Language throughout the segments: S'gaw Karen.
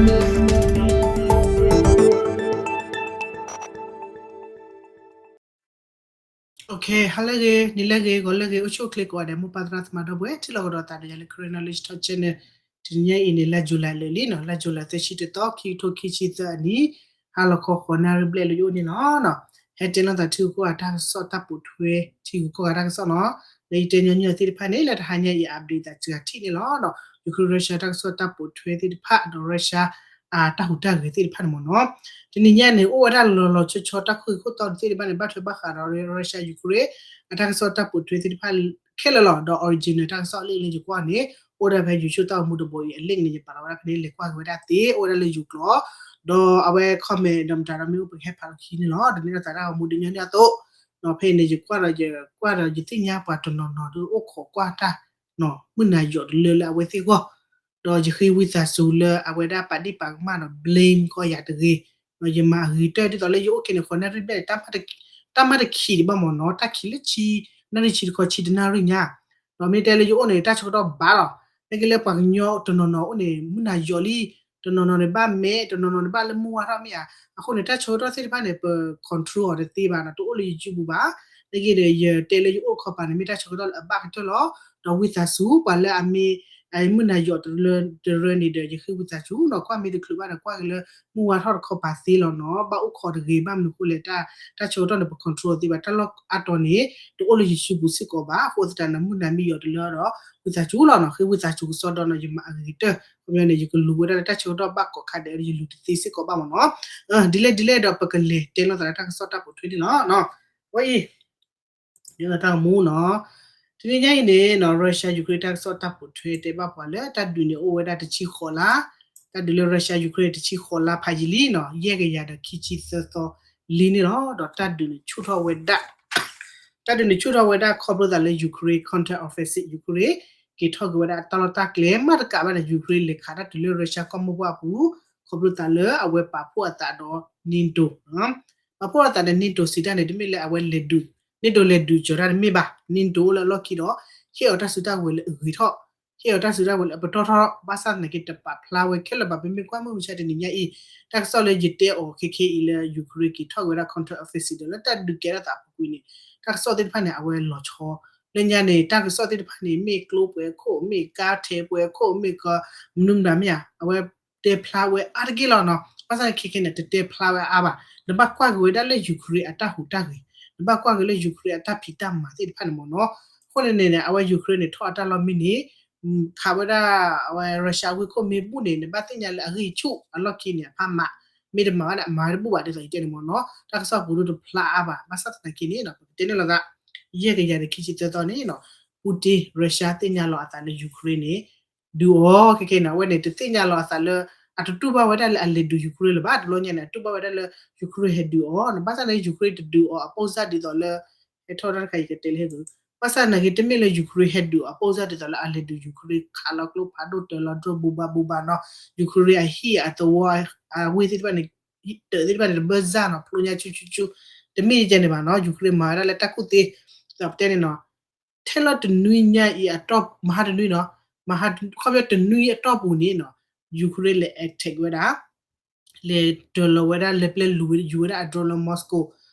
ဟါလၢအဂ့ၤ နံၤလၢအဂ့ၤ ဂီၤလၢအဂ့ၤ အိၣ်ဆူၣ်အိၣ်ချ့ကိးဂၤဒဲး မိၢ်ပၢ်သရၣ်သမါဒီပုၢ်ဝဲၢ် ထံၣ်လိာ်ကဒီးသးဒီးယၤလၢ Karen Knowledge Talk Channel တနံၤညါအံၤန့ၣ် လါယူၤလံလၢာ်လံနီၤ လါယူၤလံသၢဆံတသီ ခံကထိခံဆံသၢအနံၤ ဟါလီၤခီဃိးနၣ်ရံၣ်ဘျဲၣ်လၢယအိၣ်န့ၣ်လီၤ. ဟဲတဲလိာ်သးထံဂုၤကီၢ်ဂၤတၢ်ကစီၣ်တၢ်ပိာ်ထွဲ ထံဂုၤကီၢ်ဂၤတၢ်ကစီၣ်နီၤ လၢယတဲညီနုၢ်သ့ၣ်တဖၣ်န့ၣ် လၢတဟါညါအံၤ update သးစှၤထံၣ်န့ၣ်လီၤ. Ukraine Russia တၢ်ကစီၣ်တၢ်ပိာ်ထွဲသ့ၣ်တဖၣ်ဒီး Russia အတၢ်ဟူးတၢ်ဂဲၤသ့ၣ်တဖၣ်န့ၣ်မ့ၢ်နီၤ တနံၤညါန့ၣ် အိၣ်ဝဲဒၣ်လီၤလီၤဆီဆီတၢ်ခိၣ်ဂ့ၤခိၣ်တီသ့ၣ်တဖၣ်န့ၣ် ဘၣ်ထွဲဘၣ်ဃးဒီး Russia Ukraine အတၢ်ကစီၣ်တၢ်ပိာ်ထွဲသ့ၣ်တဖၣ်ခဲလၢာ်လီၤ. ဒီး original တၢ်ကစီၣ်အ link လၢယကွၢ်န့ၣ် အိၣ်ဒၣ်ဖဲ YouTube တၢ်ဂီၤမူတဘိအံၤအ link န့ၣ် ယပာ်လီၤဝဲဒၣ်ဖဲန့ၣ် လဲၤကွၢ်က့ၤဝဲဒၣ်သ့ အိၣ်ဝဲဒၣ်လၢ YouTube ဒီးအဝဲ comment ဒီးမတၤဒီးမ့ၢ်အိၣ်ပကဟဲဖးလီၤခံန့ၣ်လီၤ. ဒီးန့ၣ်ဒီးသးတၢ်ဂီၤမူဒုးညီနုၢ်အသိး ဒီးဖဲအံၤန့ၣ် ယကွၢ်ဒီးယကွၢ်ဒီးယသ့ၣ်ညါပှၤတနီၤနီၤဒီးအိၣ်ခိးကွၢ်တၢ် မုၢ်နၤယိးတလၢလၢအဝဲသ့ၣ်အဂီၢ် ဒီးယဃ့ဝံသးစူၤလၢအဝဲဒၣ်ပာ်ဒံၣ်ပာ်ကမၣ်ဒီး blame ကီယၤတဂ့ၤ, ဒီးယမၤအဂ့ၤကတၢၢ်ဒ်သိးလၢယအိၣ်က့ၤန့ၣ် ဃိးနၣ်ရံၣ်ဘျဲၣ်န့ၣ် တၢ်မၤတခံးဒံးဘၣ်မ့ၢ်နီၤ, တၢ်ခံးလၢဆံ, နၣ်ရံၣ်ဆံတခီဆံတနၣ်ရံၣ်ညါ, ဒီးမ့ၢ်တဲလၢယအိၣ်န့ၣ် တၢ်ဆၢကတီၢ်ဘၣ်လီၤ, မ့ၢ်က့လၢပှၤကညီတနီၤနီၤအိၣ်န့ၣ် မုၢ်နၤယိးလံ, တနီၤနီၤန့ၣ်ဘၣ်မဲ, တနီၤနီၤန့ၣ်ဘၣ်လၢမုၢ်ဝါထီၣ်မ့ၢ်ဧါ, အဃိန့ၣ် တၢ်ဆၢကတီၢ်သ့ၣ်တဖၣ်န့ၣ် ပ control အီၤတသ့ဘၣ်နီၤ, တအိၣ်လၢယစုပူၤဘၣ်, မ့ၢ်က့ဒီး ယတဲလၢယအိၣ်ခီပၤန့ၣ် မ့ၢ်တၢ်ဆၢကတီၢ်လၢအဘၣ်ကတၢၢ်လီၤ, ဒီးဝံသးစူၤ ပှၤလၢအမ့ၢ် မုၢ်နၤယိးတလၢတရၢန့ၣ်ဒီး ယဃ့ဝံသးစူၤနီၤ, ကွၢ်မ့ၢ်တချုးဘၣ်ဒီး ကွၢ်က့ၤလၢမုၢ်ဝါထီၣ်တခီပၤသ့လီၤနီၤ, ဘၣ်အိၣ်ခိးတဂ့ၤ, ဘၣ်မနုၤအဃိလဲၣ်, တၢ်ဆၢကတီၢ်န့ၣ် ပ control သ့ဘၣ်, တၢ်လီၢ်အါတီၤန့ၣ် တအိၣ်လၢယစုပူၤစ့ၢ်ကီးဘၣ်, အဃိသတးန့ၣ် မုၢ်နၤမ့ၢ်ယိးတလၢဒီး ဝံသးစူၤလီၤနီၤ, ဃ့ဝံသးစူၤကစီဒီနီၤ, ယမၤအဂ့ၤကတၢၢ်, ခီပညီန့ၣ် ယကလူၤဝဲဒၣ်လၢတၢ်ဆၢကတီၢ်ဘၣ်ကိးခါဒဲး ယလူၤတသ့စ့ၢ်ကီးဘၣ်မ့ၢ်နီၤ, ဒ်လဲၣ်ဒ်လဲၣ်ဒီး ပကလဲၤတဲလိာ်သးလၢတၢ်ကစီၣ်တၢ်ပိာ်ထွဲန့ၣ်လီၤ, ဝဲအံၤ တၢ်ဂီၤမူနီၤ, တနံၤညါအံၤန့ၣ်နီၤ Russia Ukraine တၢ်ကစီၣ်တၢ်ပိာ်ထွဲတဲဘၣ်ပှၤလၢ တၢ်ဒုးန့ၣ်အိၣ်ဝဲဒၣ်တဆံဃိးလါ, တၢ်ဒုးလၢ Russia Ukraine တဆံဃိးလါဖးယံာ်လံနီၤ, ယဲၢ်ကယၤဒီးခံဆံသၢသီလံန့ၣ်လီၤ, ဒီးတၢ်ဒုးန့ၣ်ဆူၣ်ထီၣ်ဝဲဒၣ် တၢ်ဒုးန့ၣ်ဆူၣ်ထီၣ်ဝဲဒၣ်ခီဖျိသးလၢ Ukraine counter offensive, Ukraine က့ၤထီၣ်က့ၤဝဲဒၣ်တၢ်လီၢ်တၢ်ကျဲ မ့ၢ်တကးဘၣ်န့ၣ် Ukraine လဲၤခးတၢ်တုၤလၢ Russia ကီၢ်မိၢ်ပှၢ်အပူၤ, ခီဖျိသးလၢအဝဲပာ်ဖှိၣ်အသးဒီး NATO ပာ်ဖှိၣ်အသးဒီး NATO စံးတၢ်န့ၣ် တမ့ၢ်လၢအဝဲလဲၤဒုး, NATO လဲၤဒုးကၠီၤတၢ်တမ့ၢ်ဘၣ်, NATO အိၣ်လၢအလီၢ်ခံဒီး ဟ့ၣ်အီၤတၢ်စုတၢ်ဝဲၤလၢအဂ့ၤထီၣ်, ဟ့ၣ်အီၤတၢ်စုတၢ်ဝဲၤလၢအပတီၢ်ထီၣ်, ဘၣ်ဆၣ်သနာ်က့တပာ်ဖျါဝဲခဲလၢာ်ဘၣ်, ပမ့ၢ်ကွၢ်မုၢ်မဆါတနံၤညါအံၤ, တၢ်ကစီၣ်လၢယတဲအီၤခဲခဲအံၤလၢ Ukraine က့ၤထီၣ်က့ၤဝဲဒၣ် counter offensive ဒီးလၢတၢ်ဒုးကဲထီၣ်သးအပူၤကွံာ်န့ၣ်, တၢ်ကစီၣ်သ့ၣ်တဖၣ်န့ၣ် အဝဲလီၤဆီ, လၢညါန့ၣ် တၢ်ကစီၣ်သ့ၣ်တဖၣ်န့ၣ် မ့ၢ်ကျိပှဲၤခိၣ်, မ့ၢ်ကါထဲပှဲၤခိၣ်, မ့ၢ်ကမနုၤမတၤမ့ၢ်ဧါ, အဝဲတဲဖျါဝဲအါတက့ၢ်လီၤနီၤ, ဘၣ်ဆၣ်ခဲခဲန့ၣ် တတဲဖျါဝဲအါဘၣ်, နဘၣ်ကွၢ်က့ၤဝဲဒၣ်လၢ Ukraine အတၢ်ဟူးတၢ်ဂဲၤ, နဘၣ်ကွၢ်က့ၤလၢ Ukraine အတၢ်ဖံးတၢ်မၤသ့ၣ်တဖၣ်န့ၣ်မ့ၢ်နီၤ, အဃိန့ၣ်န့ၣ် အဝဲ Ukraine န့ၣ် ထီၣ်အတၢ်လီၢ်မ့ၢ်န့ၣ် ခးဝဲဒၣ် အဝဲ Russia အဝ့ၢ်ခိၣ်မ့ၢ်ဘူၣ်န့ၣ် နဘၣ်သ့ၣ်ညါလၢအဂံၢ်ဆူၣ်အလီၢ်ခံန့ၣ် အဖးမး, မ့ၢ်တမၤဘၣ်န့ၣ် အမၤတဘူၣ်ဘၣ်ဒ်သိးယတဲန့ၣ်မ့ၢ်နီၤ, တၢ်ကစီၣ်ပူၤဒိၣ်တဖျါအါဘၣ်, ဘၣ်ဆၣ်သနာ်က့န့ၣ် ပကတဲန့ၣ်လိာ်သး, ယဲၢ်ကယၤဒီးခံဆံသၢသီန့ၣ်နီၤ, Putin Russia သ့ၣ်ညါလီၤအသးလၢ Ukraine န့ၣ် ဒုးအီၤ, ခဲခဲန့ၣ် အဝဲန့ၣ် တသ့ၣ်ညါလီၤအသးလၢ အတတူၢ်ဘၣ်ဝဲဒၣ်လၢအလဲၤဒုး Ukraine လၢၤဘၣ်, တဘျီညါန့ၣ် အတူၢ်ဘၣ်ဝဲဒၣ်လၢ Ukraine ဟဲဒုးအီၤ, ဘၣ်ဆၣ်န့ၣ် Ukraine တဒုးအီၤအပိၢ်စၢ်ဒ်သိးလၢ ဟဲထီၣ်တၢ်တခါအံၤကတဲလၢဟဲဒုး, ဘၣ်ဆၣ်သနာ်က့တမ့ၢ်လၢ Ukraine ဟဲဒုးအီၤအပိၢ်စၢ်ဒ်သိးလၢအလဲၤဒုး Ukraine ခးလီၤကျိဖးဒိၣ်တၢၤလီၤ drone ဘူဘၣ်ဘူဘၣ်နီၤ, Ukraine အဟံၣ်အသဝီ အဝ့ၢ်သ့ၣ်တဖၣ်န့ၣ် တၢးသ့ၣ်တဖၣ်န့ၣ် တဘၢစၢ်နီၤ, ဖျိညါဆူဆူဆူ, တမ့ၢ်ယဲန့ၣ်ဘၣ်နီၤ, Ukraine မၤဝဲဒၣ်လၢတၢ်ကူၣ်သ့, ဒီးပတဲန့ၣ်နီၤ, ထဲလီၤတနွံညါအံၤအတီၢ် မဟါတနွံနီၤ, မဟါ ခီပညီတနွံအတီၢ်ပူၤန့ၣ်နီၤ, Ukraine လဲၤ attack ဝဲဒၣ် လဲၤတၢၤလီၤဝဲဒၣ် လဲၤပျဲလူၤယူၤဝဲဒၣ်အ drone လၢ Moscow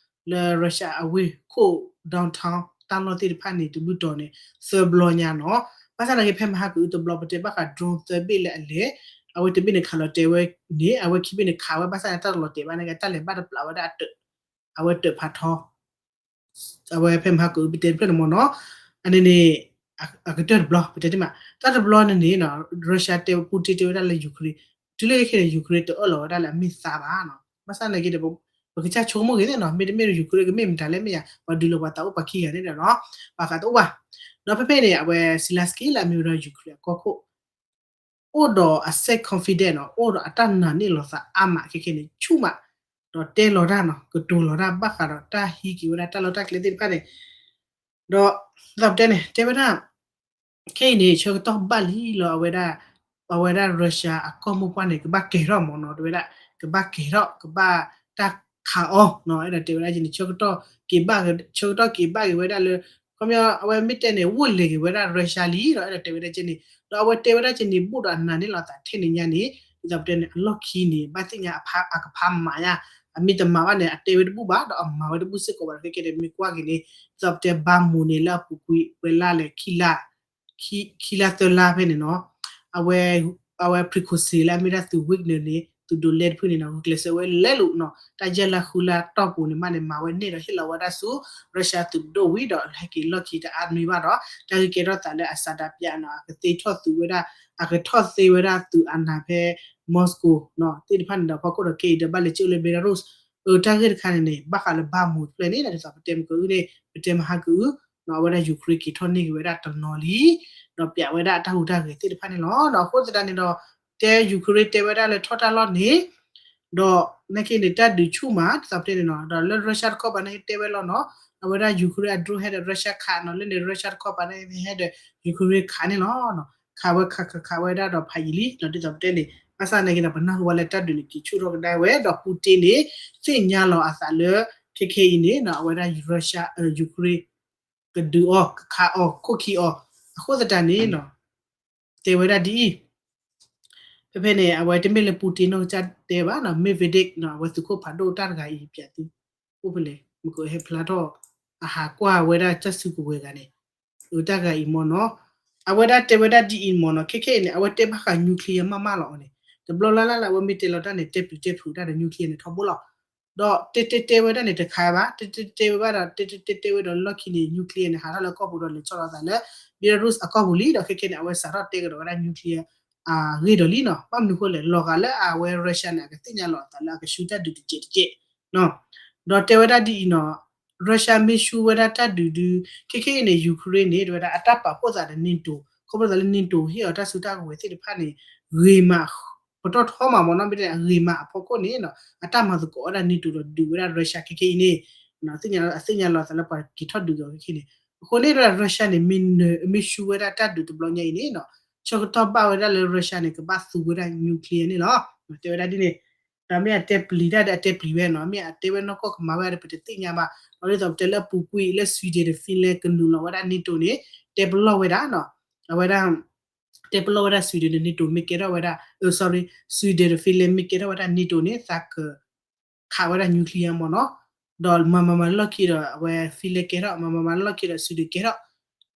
လၢ Russia အဝ့ၢ်ခိၣ် downtown တၢ်လီၢ်သ့ၣ်တဖၣ်န့ၣ် တဘျုးတီၤန့ၣ် သၢဘျီညါနီၤ, ဘၣ်ဆၣ်သနာ်က့ဖဲမဟါကအုတဘျီ ပတဲဘၣ်ဃး drone သၢဘ့ၣ်လၢအလဲၤ, အဝဲတဘ့ၣ်န့ၣ်ခးလီၤတဲာ်ဝဲန့ၣ် အဝဲခံဘ့ၣ်န့ၣ်ခးဝဲ ဘၣ်ဆၣ်န့ၣ် တၢ်တလီၤတဲာ်ဘၣ်န့ၣ် တၢ်လဲၤဘၣ်တပျးဝဲဒၣ်အတၢး, အဝဲတၢးဖးထီ အဝဲဖဲမဟါကအုပတဲတဖျၢၣ်န့ၣ်မ့ၢ်နီၤ, အန့ၣ်န့ၣ် အကတၢၢ်တဘျီ ပတဲတမး, တၢ်တဘျီန့ၣ်န့ၣ်နီၤ Russia တဲ Putin တဲဝဲဒၣ်လၢ Ukraine, တုၤလၢခဲခဲန့ၣ် Ukraine တအၢၣ်လီၤဝဲဒၣ်လၢအမ့ၢ်သါဘၣ်နီၤ, ဘၣ်ဆၣ်သနာ်က့ဒီး ပကစၢ်ဆိကမိၣ်ဂ့ၤသ့ၣ်နီၤ, မ့တမ့ၢ် Ukraine ကမ့ၢ်မတၤလဲၣ်မ့ၢ်ယါ, ပှၤဒုးလီၤပှၤသးအိၣ်ပှၤခံဂၤန့ၣ်ဒီးနီၤ, ဘၣ်ဃးတအိၣ်ဘၣ်, ဒီးဖဲဖဲန့ၣ် အဝဲ Zelenskyy လၢအမ့ၢ်ဝဲဒၣ် Ukraine အကီၢ်ခိၣ် အိၣ်ဒီးအ self confidence နီၤ, အိၣ်ဒီးအတၢ်နာ်န့ၢ်လီၤသးအါမး ခဲခဲန့ၣ် ဆူၣ်မး, ဒီးတဲလီၤတၢ်နီၤ, ကတိၤလီၤတၢ်ဘၣ်ဃးဒီးတၢ်ဟံးက့ၤဝဲဒၣ်တၢ်လီၢ်တၢ်ကျဲသ့ၣ်တဖၣ်န့ၣ်, ဒီး သးပတဲန့ၣ် တဲဝဲဒၣ် ခဲအံၤန့ၣ် ဆၢကတီၢ်ဘၣ်လံလီၤ, အဝဲဒၣ် အဝဲဒၣ် Russia အကီၢ်မိၢ်ပှၢ်န့ၣ် ကဘၣ်ကဲၤထီၣ်မ့ၢ်နီၤ, တဲဝဲဒၣ် ကဘၣ်ကဲၤထီၣ် ကဘၣ်တၢ်ခးအီၤနီၤ, အဲၣ်ဒိးတဲဝဲဒၣ်က့န့ၣ် ဆၢကတီၢ်က့ၤဘၣ်, ဆၢကတီၢ်က့ၤဘၣ်က့ၤဝဲဒၣ်လၢ ခီပညီ အဝဲမ့ၢ်တဲန့ၣ် ဝိၣ်လဲၤက့ၤဝဲဒၣ် Russia လံဒီး အဲၣ်ဒိးတဲဝဲဒၣ်က့န့ၣ်, ဒီးအဝဲတဲဝဲဒၣ်က့န့ၣ် ဘူးဒီးအနာ်န့ၢ်လီၤသးထဲန့ၣ်ညါန့ၣ် ဒ်သိးပတဲန့ၣ် အလီၢ်ခံန့ၣ် ဘၣ်သ့ၣ်ညါအကဖးမၤညါ, အမ့ၢ်တမၤဘၣ်န့ၣ် အတဲဝဲတဘူၣ်ဘၣ် ဒီးအမၤဝဲတဘူၣ်စ့ၢ်ကီးဘၣ်ဒီး ခဲကဲန့ၣ် မ့ၢ်ကွၢ်က့ၤန့ၣ် ဒ်သိးပတဲ ဘါမူၤ န့ၣ် လၢအပူၤကွံာ်ဝဲလါလဲၣ် ခံလါသၢလါဖဲန့ၣ်နီၤ, အဝဲ အဝဲ Prigozhin လၢအမ့ၢ်ဒၣ်သုး Wagner န့ၣ် သုးဒိးလဲတဖုန့ၣ်နီၤ ဂုာ်ကျဲးစၢးဝဲလဲၤလိာ်နီၤ တၢ်ယဲၢ်လါဃုလါတီၢ်ပူၤန့ၣ်မးန့ၣ် မၤဝဲန့ၢ်ဒီးဟ့ၣ်လီၤဝဲဒၣ်ဆူ Russia သုးပဒိၣ်ဝံၤဒီး ဟဲက့ၤလီၢ်ခံတအါနွံဘၣ်ဒီး တၢ်ဂ့ၢ်ကဲထီၣ်သးလၢအစးဒးပၠးနီၤ အကသ့ထီၣ်သုးဝဲဒၣ် အကထီၣ်သ့ဝဲဒၣ်သုးအနၢ်ဖဲ Moscow သ့ၣ်တဖၣ်န့ၣ်ဒီး ဖီခိၣ်ဒီးကဲအံၤဒီး ဘၣ်လဲၤကၠိလၢ Belarus အတၢ်ဂ့ၢ်တခါန့ၣ်န့ၣ် ဘၣ်ဃးလၢ ဘါမူၤ တဖျၢၣ်န့ၣ် ဒ်သိးပတဲမ့ၢ်ကအုန့ၣ် ပတဲမဟါကအု အဝဲဒၣ် Ukraine က့ၤထီၣ်န့ၢ်က့ၤဝဲဒၣ်တနီၤလံ ဒီးပၠးဝဲဒၣ်အတၢ်ဟူးတၢ်ဂဲၤသ့ၣ်တဖၣ်န့ၣ်လီၤ. အဃိသတးန့ၣ်ဒီး တဲ Ukraine တဲဝဲဒၣ်လၢထီၣ်တၢ်လီၢ်န့ၣ် ဒီးနာ်က့န့ၣ် တၢ်ဒုးဆူၣ်မး ဒ်သိးပတဲန့ၣ်နီၤ ဒီးလၢ Russia တခီပၤန့ၣ်တဲဝဲလီၤနီၤ အဝဲဒၣ် Ukraine အ drone ဟဲဒီး Russia ခးနီၤ လၢန့ၣ် Russia တခီပၤန့ၣ်ဟဲဒီး Ukraine ခးန့ၣ်လီၤ. ခးဝဲခးခးဝဲဒၣ်ဒီးဖးယံာ်လံ ဒ်သိးပတဲန့ၣ် ဘၣ်ဆၣ်နာ်က့ဒီး ပနၢ်ဟူဝဲလၢတၢ်ဒုးန့ၣ် က့ၤဆူၣ်ထီၣ်ကဒါဝဲ ဒီး Putin န့ၣ် သ့ၣ်ညါလီၤအသးလၢ ခဲခဲအံၤန့ၣ် အဝဲဒၣ် Russia Ukraine ကဒုးအီၤ ကခးအီၤ ခိၣ်ခံအီၤ အဃိသတးန့ၣ် တဲဝဲဒၣ်ဒ်အံၤ ဖဲဖဲန့ၣ် အဝဲတမ့ၢ်လၢ Putin နီၢ်ကစၢ်တဲဘၣ်နီၤ Medvedev နီၤ အဝဲသုးခိၣ်ဖးဒိၣ်တၢ်တဂၤအံၤ ပၠးသု အိၣ်ဖဲလဲၣ် မ့ၢ်ကဟဲဖျါထီၣ် အဟးကွၢ်ဝဲဒၣ်တၢ်စုကဝဲၤဂၤန့ၣ် အတၢ်ဂၤအံၤမ့ၢ်နီၤ အဝဲဒၣ်တဲဝဲဒၣ်ဒ်အံၤမ့ၢ်နီၤ ခဲခဲအံၤန့ၣ် အဝဲတဲဘၣ်ဃး nuclear မးမးလီၤအီၤန့ၣ် တဘျီလၢ်လၢ်လၢအဝဲမ့ၢ်တဲလီၤတၢ်န့ၣ် တဲပျံၤတဲဖုးတၢ်ဒီး nuclear န့ၣ်ထီဘိလီၤ ဒီးတဲတဲတဲဝဲဒၣ်န့ၣ်တခါဘၣ် တဲတဲတဲဝဲဘၣ်ဒီး တဲတဲတဲဝဲဒီးလီၢ်ခံန့ၣ် nuclear န့ၣ် ဟးထီၣ်လၢကီၢ်ပူၤဒီး လဲၤဆီၣ်လီၤသးလၢ Belarus အကီၢ်ပူၤလံ ဒီးခဲခဲန့ၣ် အဝဲစးထီၣ်တဲကဒီးဝဲဒၣ် nuclear အဂ့ၢ်ဒီးလံနီၤ ဘၣ်မနုၤဃိလဲၣ် လီၤဂာ်လၢအဝဲ Russia န့ၣ် အကသ့ၣ်ညါလီၤအသးလၢအကဆူတၢ်ဒုးတကဲးတကဲး ဒီးတဲဝဲဒၣ်ဒ်အံၤနီၤ Russia မ့ၢ်ဆူဝဲဒၣ်တၢ်ဒုးဒုး ခဲခဲအံၤန့ၣ် Ukraine န့ၣ် တဲဝဲဒၣ်အတၢ်ပာ်ဖှိၣ်သးဒီး NATO ခီဖျိသးလၢ NATO ဟ့ၣ်အီၤတၢ်စုတၢ်ကဝဲၤသ့ၣ်တဖၣ်န့ၣ် ဂ့ၤမး ပတီၢ်ထီမးမ့ၢ်နီၤ မ့ၢ်တဲအဂ့ၤမးအဖီခိၣ်န့ၣ် အတၢ်မၤသကိးဝဲဒၣ် NATO ဒီးဒုးဝဲဒၣ် Russia ခဲခဲအံၤန့ၣ် သ့ၣ်ညါလီၤအသးလၢပှၤက့ၤထီၣ်ဒုးက့ၤအီၤခဲခဲန့ၣ် အဃိန့ၣ် Russia န့ၣ် မ့ၢ်နၢၤ မ့ၢ်ဆူဝဲဒၣ်တၢ်ဒုးတဘျီညါအံၤန့ၣ် ဆၢကတီၢ်ဘၣ်ဝဲဒၣ်လၢ Russia န့ၣ် ကဘၣ်သူဝဲဒၣ် nuclear န့ၣ်လီၤ တဲဝဲဒၣ်ဒ်န့ၣ် ဒီးမ့ၢ်အတဲပျံၤတၢ်ဒီးအတဲပျံၤဝဲနီၤ မ့ၢ်အတဲဝဲနီၢ်ကီၢ်ကမၤဝဲဒၣ်ဒီး ပတသ့ၣ်ညါဘၣ် ဒီးဒ်သိးပတဲလၢအပူၤကွံာ်လၢ Sweden ဒီး Finland ကနုာ်လီၤဝဲဒၣ် NATO န့ၣ် တဲပလီၢ်ဝဲဒၣ်နီၤ အဝဲဒၣ် တဲပလီၢ်ဝဲဒၣ် Sweden ဒီး NATO မ့ၢ်ကဲထီၣ်ဝဲဒၣ် sorry Sweden ဒီး Finland မ့ၢ်ကဲထီၣ်ဝဲဒၣ် NATO န့ၣ် သးက ခးဝဲဒၣ် nuclear မ့ၢ်နီၤ ဒီးမၤမၤမၤလီၢ်ခံဒီး အဝဲ Finland ကဲထီၣ် မၤမၤမၤလီၢ်ခံဒီး Sweden ကဲထီၣ်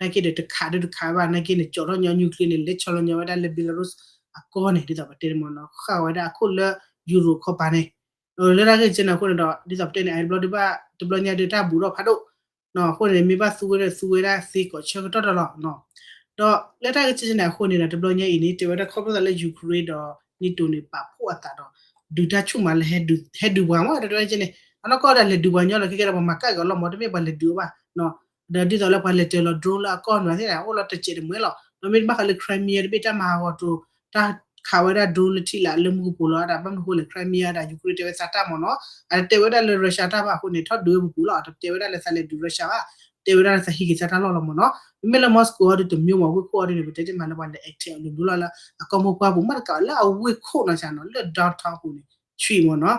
နာ်က့ဒီးတခးဒီးတခးဘၣ် နာ်က့န့ၣ် ကၠီထီၣ်ညီ nuclear န့ၣ် လဲၤဆီလီၤညီဝဲဒၣ်လၢ Belarus အကီၢ်န့ၣ် ဒ်သိးပတဲန့ၣ်မ့ၢ်နီၤ ဃာ်ဝဲဒၣ်အခိၣ်လၢ Europe ခီပၤန့ၣ် လၢတၢ်ဂ့ၢ်ကဲန့ၣ်အဃိန့ၣ်ဒီး ဒ်သိးပတဲန့ၣ် အတဘျီညါဒုးတၢ်ဘူးထီၣ်ဖးဒိၣ် အဃိန့ၣ် မ့ၢ်ဘၣ်သူဝဲဒၣ်သူဝဲဒၣ်သ့ကိးဆၢကတီၢ်တလီၤ ဒီးလၢတၢ်ဂ့ၢ်ကဲန့ၣ်အဃိန့ၣ်ဒီး တဘျီညါအံၤန့ၣ် တဲဝဲဒၣ်ခီဖျိသးလၢ Ukraine ဒီး NATO န့ၣ် ပာ်ဖှိၣ်အသးဒီး ဒုးတၢ်ဆူၣ်မးလၢ ဟဲဒုးပှၤမ့ၢ် တဘျီညါန့ၣ် အနီၢ်ကီၢ်ဒၣ်လဲၤဒုးပှၤညီလီၤ ခဲကဲဒီးပှၤမၤကၣ်က့ၤအီၤလီၤမ့ၢ် တမ့ၢ်ပှၤလဲၤဒုးအီၤဘၣ် ဒီးဒ်သိးလၢပှၤလဲၤတၢၤလီၤ drone လၢအကီၢ်နွါသ့ၣ်န့ၣ် အိၣ်လီၤတစဲးတမှဲလီၤ ဒီးမ့ၢ်တဘၣ်ဃးလၢ Crimea တဘ့ၣ်တၢ်မၤဟးဂီၤတိၤ တၢ်ခးဝဲဒၣ် drone လၢထံလာ်လၢမူကပိာ်လီၤဒၣ် ဘၣ်မနုၤဃိလဲၣ် Crimea ဒၣ် Ukraine တဲဝဲသးတၢ်မ့ၢ်နီၤ အတတဲဝဲဒၣ်လၢ Russia တၢ်ဘၣ်အဃိန့ၣ် ထီၣ်ဒုးဝဲပူၤပူၤလီၤ အတတဲဝဲဒၣ်လၢသးလဲၤဒုး Russia ဘၣ် တဲဝဲဒၣ်လၢသးဟံးက့ၤသးတၢ်လီၢ်လီၤမ့ၢ်နီၤ မ့မ့ၢ်လၢ Moscow အီၤဒုးတမ့ၢ်မ့ၢ် ဝ့ၢ်ခိၣ်အီၤဒုးန့ၣ် ပတဲတ့ၢ်မးလၢပှၤလဲၤ attack အီၤလိၤလိၤလီၤလၢ အကီၢ်မိၢ်ပှၢ်ပူၤမ့ၢ်တကးလၢအဝ့ၢ်ခိၣ်နီၤစ့ၢ်နီၤ လၢ downtown ပူၤန့ၣ် ဆံးမ့ၢ်နီၤ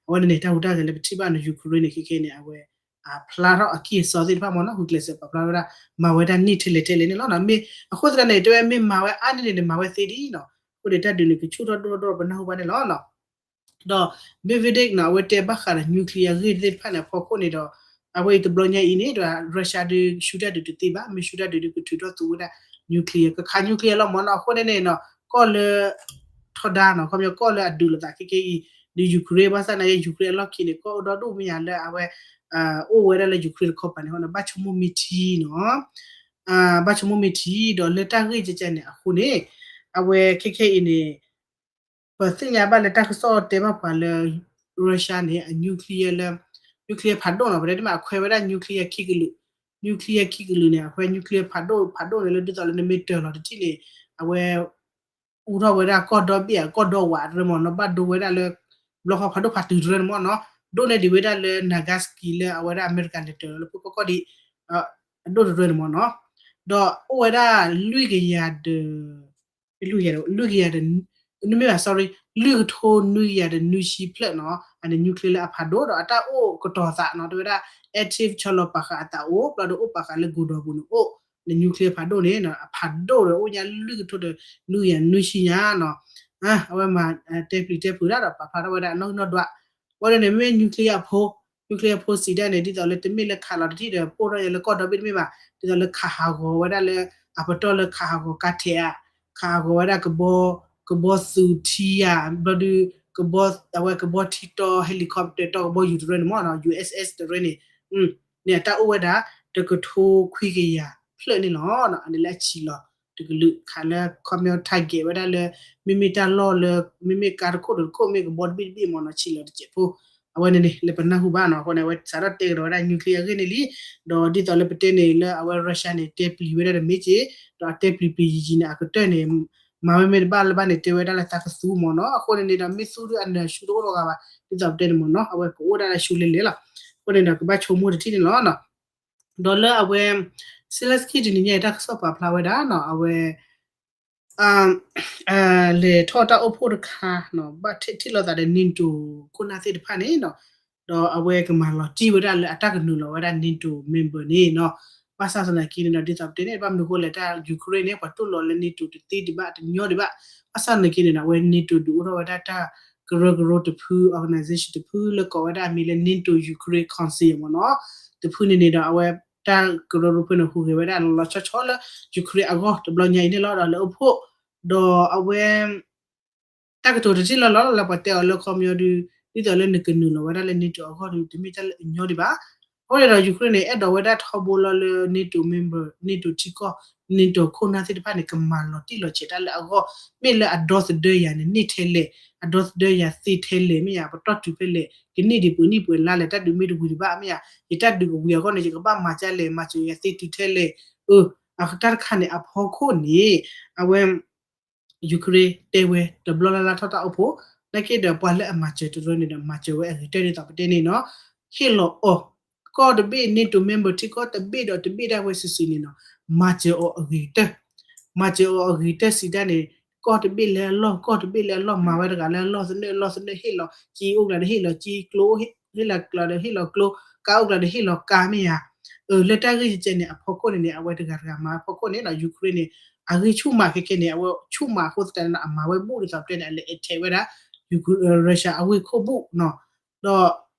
အဝဲန့ၣ်န့ၣ် တၢ်ဟူးတၢ်ဂဲၤလၢပထံၣ်ဘၣ်နီၤ Ukraine န့ၣ် ခဲခဲန့ၣ် အဝဲ ဖျါထီၣ်အကံၢ်အစီသ့ၣ်တဖၣ်မ့ၢ်နီၤ ဂုာ်ကျဲးစၢးပာ်ဖျါဝဲဒၣ် မၤဝဲဒၣ်န့ၢ်ထဲလဲၣ်ထဲလဲၣ်န့ၣ်လီၤ. မ့ၢ်အဃိသတးန့ၣ် တဲဝဲမ့ၢ်မၤဝဲအါန့ၢ်န့ၣ်န့ၣ် မၤဝဲသ့ဒ်အံၤနီၤ အဃိန့ၣ် တၢ်ဒုးန့ၣ် ကဆူၣ်ထီၣ်ဒိၣ်ထီၣ်ဒိၣ်ထီၣ်ပနၢ်ဟူဘၣ်န့ၣ်လီၤ. ဒီး Medvedev နီၤ အဝဲတဲဘၣ်ဃးဒီးnuclearအဂ့ၢ်သ့ၣ်တဖၣ်န့ၣ်အဖီခိၣ်န့ၣ်ဒီး အဝဲအံၤတဘျီညါအံၤန့ၣ် Russia ဒုးဆူၣ်တၢ်ဒုးတသ့ဘၣ် မ့ၢ်ဆူၣ်တၢ်ဒုးဒုးကထုးထီၣ်သူဝဲဒၣ် nuclear ကခး nuclear လီၤမ့ၢ်နီၤ အဃိန့ၣ်န့ၣ်နီၤ ကီၢ်လၢ ထီဒါနီၤ ခီပညီကီၢ်လၢအဒုးလိာ်သးခဲခဲအံၤ ဒီး Ukraine ဘၣ်ဆၣ်သနာ်က့ Ukraine အလီၢ်ခံန့ၣ် ကီၢ်အိၣ်ဒီဒူၣ်မ့ၢ်ယၤလၢအဝဲ အိၣ်ဝဲဒၣ်လၢ Ukraine တခီပၤန့ၣ် ဘၣ်ဆိကမိၣ်မ့ၢ်ထံနီၤ ဘၣ်ဆိကမိၣ်မ့ၢ်ထံဒီးလၢတၢ်ဂ့ၢ်ကဲကဲန့ၣ်အဃိန့ၣ် အဝဲခဲခဲအံၤန့ၣ် ပသ့ၣ်ညါဘၣ်လၢတၢ်ကစီၣ်တဲဘၣ်ပှၤလၢ Russia န့ၣ် အ nuclear လၢ nuclear ဖးဒိၣ်နီၤ ပတဲတ့ၢ်မး အခွဲးဝဲဒၣ် nuclear ခံကလုာ် nuclear ခံကလုာ်န့ၣ် အခွဲး nuclear ဖးဒိၣ်ဖးဒိၣ်န့ၣ်လၢဒ်သိးလၢနမ့ၢ်တၢၤလီၤတထံၣ်န့ၣ် အဝဲ အူထီၣ်ဝဲဒၣ်ကီၢ်ဒီဘ့ၣ်အကီၢ်ဒီဝးတရၢမ့ၢ်နီၤ ဘၣ်ဒိဝဲဒၣ်လၢ ဘျီဃီဖးဒိၣ်ဖးတုၤတရၢန့ၣ်မ့ၢ်နီၤ ဒိၣ်န့ၢ်ဒံးဝဲဒၣ်လၢ Nagasaki လၢအဝဲဒၣ်အမဲရကၤလဲၤတၢၤလီၤလၢဖိကီၢ်ကီၢ်ဒံး အဒိၣ်တရၢန့ၣ်မ့ၢ်နီၤ ဒီးအိၣ်ဝဲဒၣ်လွံၢ်ကယၤဒီး လွံၢ်ကယၤဒီး လွံၢ်ကယၤဒီး နမ့ၢ်ဘၣ် sorry လွံၢ်ကထိနွံကယၤဒီးနွံဆံဖျၢၣ်နီၤ အန့ၣ် nuclear လၢအဖးဒိၣ်ဒီးအတၢ်အိၣ်ကတီၤသးနီၤ တဲဝဲဒၣ် active ဆီလီၤပာ်ဃာ်အသးအိၣ် ဘျီဒီးအိၣ်ပာ်ဃာ်လၢ ကီၤဒီးပူၤန့ၣ်အိၣ် န့ၣ် nuclear ဖးဒိၣ်န့ၣ် အဖးဒိၣ်ဒီးအိၣ်ညါလွံၢ်ကထိဒီးနွံကယၤနွံဆံညါနီၤ အဝဲမၤတဲပျံၤတဲဖုးဒၣ်ဒီးပာ်ဖျါထီၣ်ဝဲဒၣ်နီၣ်ဂံၢ်နီၣ်ဒွး, အဃိန့ၣ်န့ၣ် မ့မ့ၢ် nuclear အဖိ nuclear အဖိစံးဒၣ်န့ၣ် ဒ်သိးလၢတမ့ၢ်လၢခးလီၤတထံၣ်ဒီး ပိၢ်ထီၣ်ယဲလၢကီၢ်ဒီဘ့ၣ်တမ့ၢ်ဘၣ်, ဒ်သိးလၢခးဟးဂီၤဝဲဒၣ်လၢ အပတီၢ်လၢခးဟးဂီၤကါထဲးဧါ, ခးဟးဂီၤဝဲဒၣ်ကဘီ ကဘီသူထံဧါ, ဘျီဒုး ကဘီ အဝဲကဘီထံတီ helicopter တီကဘီယူၤတရၢန့ၣ်မ့ၢ်နီၤ ယူၢ်အ့းအ့း တရၢန့ၣ် န့ၣ်အတၢ်အိၣ်ဝဲဒၣ် တကထိခွံကယၤဖျၢၣ်န့ၣ်လီၤ. အန့ၣ်လၢအဆံးလီၤ တကလုာ်ခးလၢခီပညီ target ဝဲဒၣ်လၢ မ့မ့ၢ်တၢ်လီၢ်လၢ မ့မ့ၢ်ကါတခိၣ်တခိၣ် မ့ၢ်ကဘီတဘ့ၣ်တဘ့ၣ်မ့ၢ်နီၤ ဆံးလီၤတစဲးဖိ, အဝဲန့ၣ်န့ၣ် လၢပနၢ်ဟူဘၣ်နီၤ အဃိန့ၣ် အဝဲစးထီၣ်တဲကဒီးဝဲဒၣ် nuclear အဂ့ၢ်န့ၣ်လံ, ဒီးဒ်သိးလၢပတဲန့ၣ်လၢအဝဲ Russia န့ၣ် တဲပျံၤဝဲဒၣ်ဒီးမ့ၢ်က့ၤ, ဒီးအတဲပျံၤပျံၤယံာ်ယံာ်န့ၣ် အကတၢၢ်န့ၣ် မၤဝဲမ့ၢ်တဘၣ်လၢၤဘၣ်န့ၣ် တဲဝဲဒၣ်လၢသးကသူမ့ၢ်နီၤ အဃိန့ၣ်န့ၣ်ဒီး မ့ၢ်သူဒုးအနၢၤဆူတအိၣ်လီၤဂၤဘၣ် ဒ်သိးပတဲန့ၣ်မ့ၢ်နီၤ အဝဲကအိၣ်ဒၣ်လၢဆူလဲၤလဲၤလီၤ, အဃိန့ၣ်ဒီးကဘၣ်ဆိကမိၣ်တထံၣ်န့ၣ်လီၤ. ဒီးလၢအဝဲ Zelensky တနံၤညါအံၤ တၢ်ကစီၣ်ပာ်ဖျါဝဲဒၣ်နီၤ အဝဲ လဲၤထီၣ်တၢ်အိၣ်ဖှိၣ်တခါနီၤ ဘၣ်ထံၣ်လိာ်သးဒီး NATO ခိၣ်နၢ်သ့ၣ်တဖၣ်န့ၣ်နီၤ, ဒီးအဝဲကမၤလီၤတံၢ်ဝဲဒၣ်လၢအတၢ်ကနုာ်လီၤဝဲဒၣ် NATO member န့ၣ်နီၤ, ဘၣ်ဆၣ်သနာ်က့န့ၣ်ဒီး ဒ်သိးပတဲန့ၣ် ဘၣ်မနုၤဃိလဲၣ် တၢ် Ukraine န့ၣ် ပှၤတူၢ်လိာ်လၢ NATO တသ့ဒံးဘၣ် တညီဒံးဘၣ်, ဘၣ်ဆၣ်သနာ်က့န့ၣ်ဒီး အဝဲ NATO ဒုးအိၣ်ထီၣ်ဝဲဒၣ်တၢ်ကရၢကရိတဖု organization တဖု လၢကိးဝဲဒၣ်အမံၤလၢ NATO Ukraine Council မ့ၢ်နီၤ, တဖုန့ၣ်န့ၣ်ဒီး အဝဲတၢ်ကရၢကရိဖဲန့ၣ် ဟူးဂဲၤဝဲဒၣ်လီၤလီၤဆီဆီလၢ Ukraine အဂီၢ် တဘျီညါအံၤန့ၣ်လီၤ ဒီးလဲၤအိၣ်ဖှိၣ်, ဒီးအဝဲ တၢ်ကတိၤတထံၣ်လီၤလီၤလၢပှၤတဲအီၤလၢခီပညီဒုး ဒ်သိးလၢနကနုာ်လီၤဝဲဒၣ်လၢ NATO အဂီၢ်ဒုး တမ့ၢ်တၢ်လၢအညီဒံးဘၣ်. အဃိန့ၣ်ဒီး Ukraine န့ၣ် အဲၣ်ဒိးဝဲဒၣ်ထီဘိလီၤလၢ NATO member NATO ထံကီၢ် NATO ခိၣ်နၢ်သ့ၣ်တဖၣ်န့ၣ် ကမၤလီၤတံၢ်လီၤဆဲးတၢ်လၢအဂီၢ်, မ့ၢ်လၢအဒီသဒၢယၤန့ၣ် န့ၢ်ထဲလဲၣ်, အဒီသဒၢယၤသ့ထဲလဲၣ် မ့ၢ်ယၤ ပတီၢ်တုၤဖဲလဲၣ် ကန့ၢ်ဒံးပှဲၤနံၣ်ပှဲၤလါလဲၣ် တၢ်ဒုးမ့ၢ်တဝံၤဒံးဘၣ် မ့ၢ်ယၤ ယတၢ်ဒုးကဝံၤအဂီၢ်န့ၣ် ယကဘၣ်မၤဒ်လဲၣ် မၤစၢၤယၤသ့တုၤထဲလဲၣ်, အတၢ်တခါန့ၣ် အဖီခိၣ်န့ၣ် အဝဲ Ukraine တဲဝဲတဘျီလၢ်လၢ်ထီၣ်တၢ်အိၣ်ဖှိၣ်, နာ်က့ဒီးပှၤလၢအမၤစၢၤတရၢန့ၣ်ဒီး မၤစၢၤဝဲအဂ့ၤကတၢၢ်ဒ်သိးပတဲန့ၣ်နီၤ, ဟ့ၣ်လီၤအီၤ ကီၢ်တဘ့ၣ် NATO member ထံကီၢ်တဘ့ၣ်ဒီးတဘ့ၣ်ဒၣ်ဝဲစုာ်စုာ်န့ၣ်နီၤ, မၤစၢၤအီၤအဂ့ၤကတၢၢ်, မၤစၢၤအီၤအဂ့ၤကတၢၢ်စံးဒၣ်န့ၣ် ကီၢ်တဘ့ၣ်လၢအလီၢ် ကီၢ်တဘ့ၣ်လၢအလီၢ် မၤဝဲတဂၤလၢအလီၢ်သနၢၣ် အလီၢ်သနၢၣ် ဟ့ၣ်လီၤက့အိၣ်ကျါဒီး ဟ့ၣ်လီၤက့ကျိ ဟ့ၣ်လီၤကျါဒီး ဟ့ၣ်လီၤကျိ, ကါအိၣ်ကျါဒီး ဟ့ၣ်လီၤကါမ့ၢ်ယၤ လၢတၢ်ဂ့ၢ်ကဲန့ၣ် အဖီခိၣ်န့ၣ်န့ၣ် အဝဲတဂၤတဂၤမၤဝဲဖီခိၣ်န့ၣ်ဒီး Ukraine န့ၣ် အဂံၢ်ဆူၣ်မးခဲကဲန့ၣ် အဝဲဆူၣ်မးအဃိသတးန့ၣ် အမၤဝဲဘူၣ်ဒ်သိးပတဲန့ၣ် အလဲၤအထဲးဝဲဒၣ် Russia အဝ့ၢ်ခိၣ်ဘူၣ်နီၤ,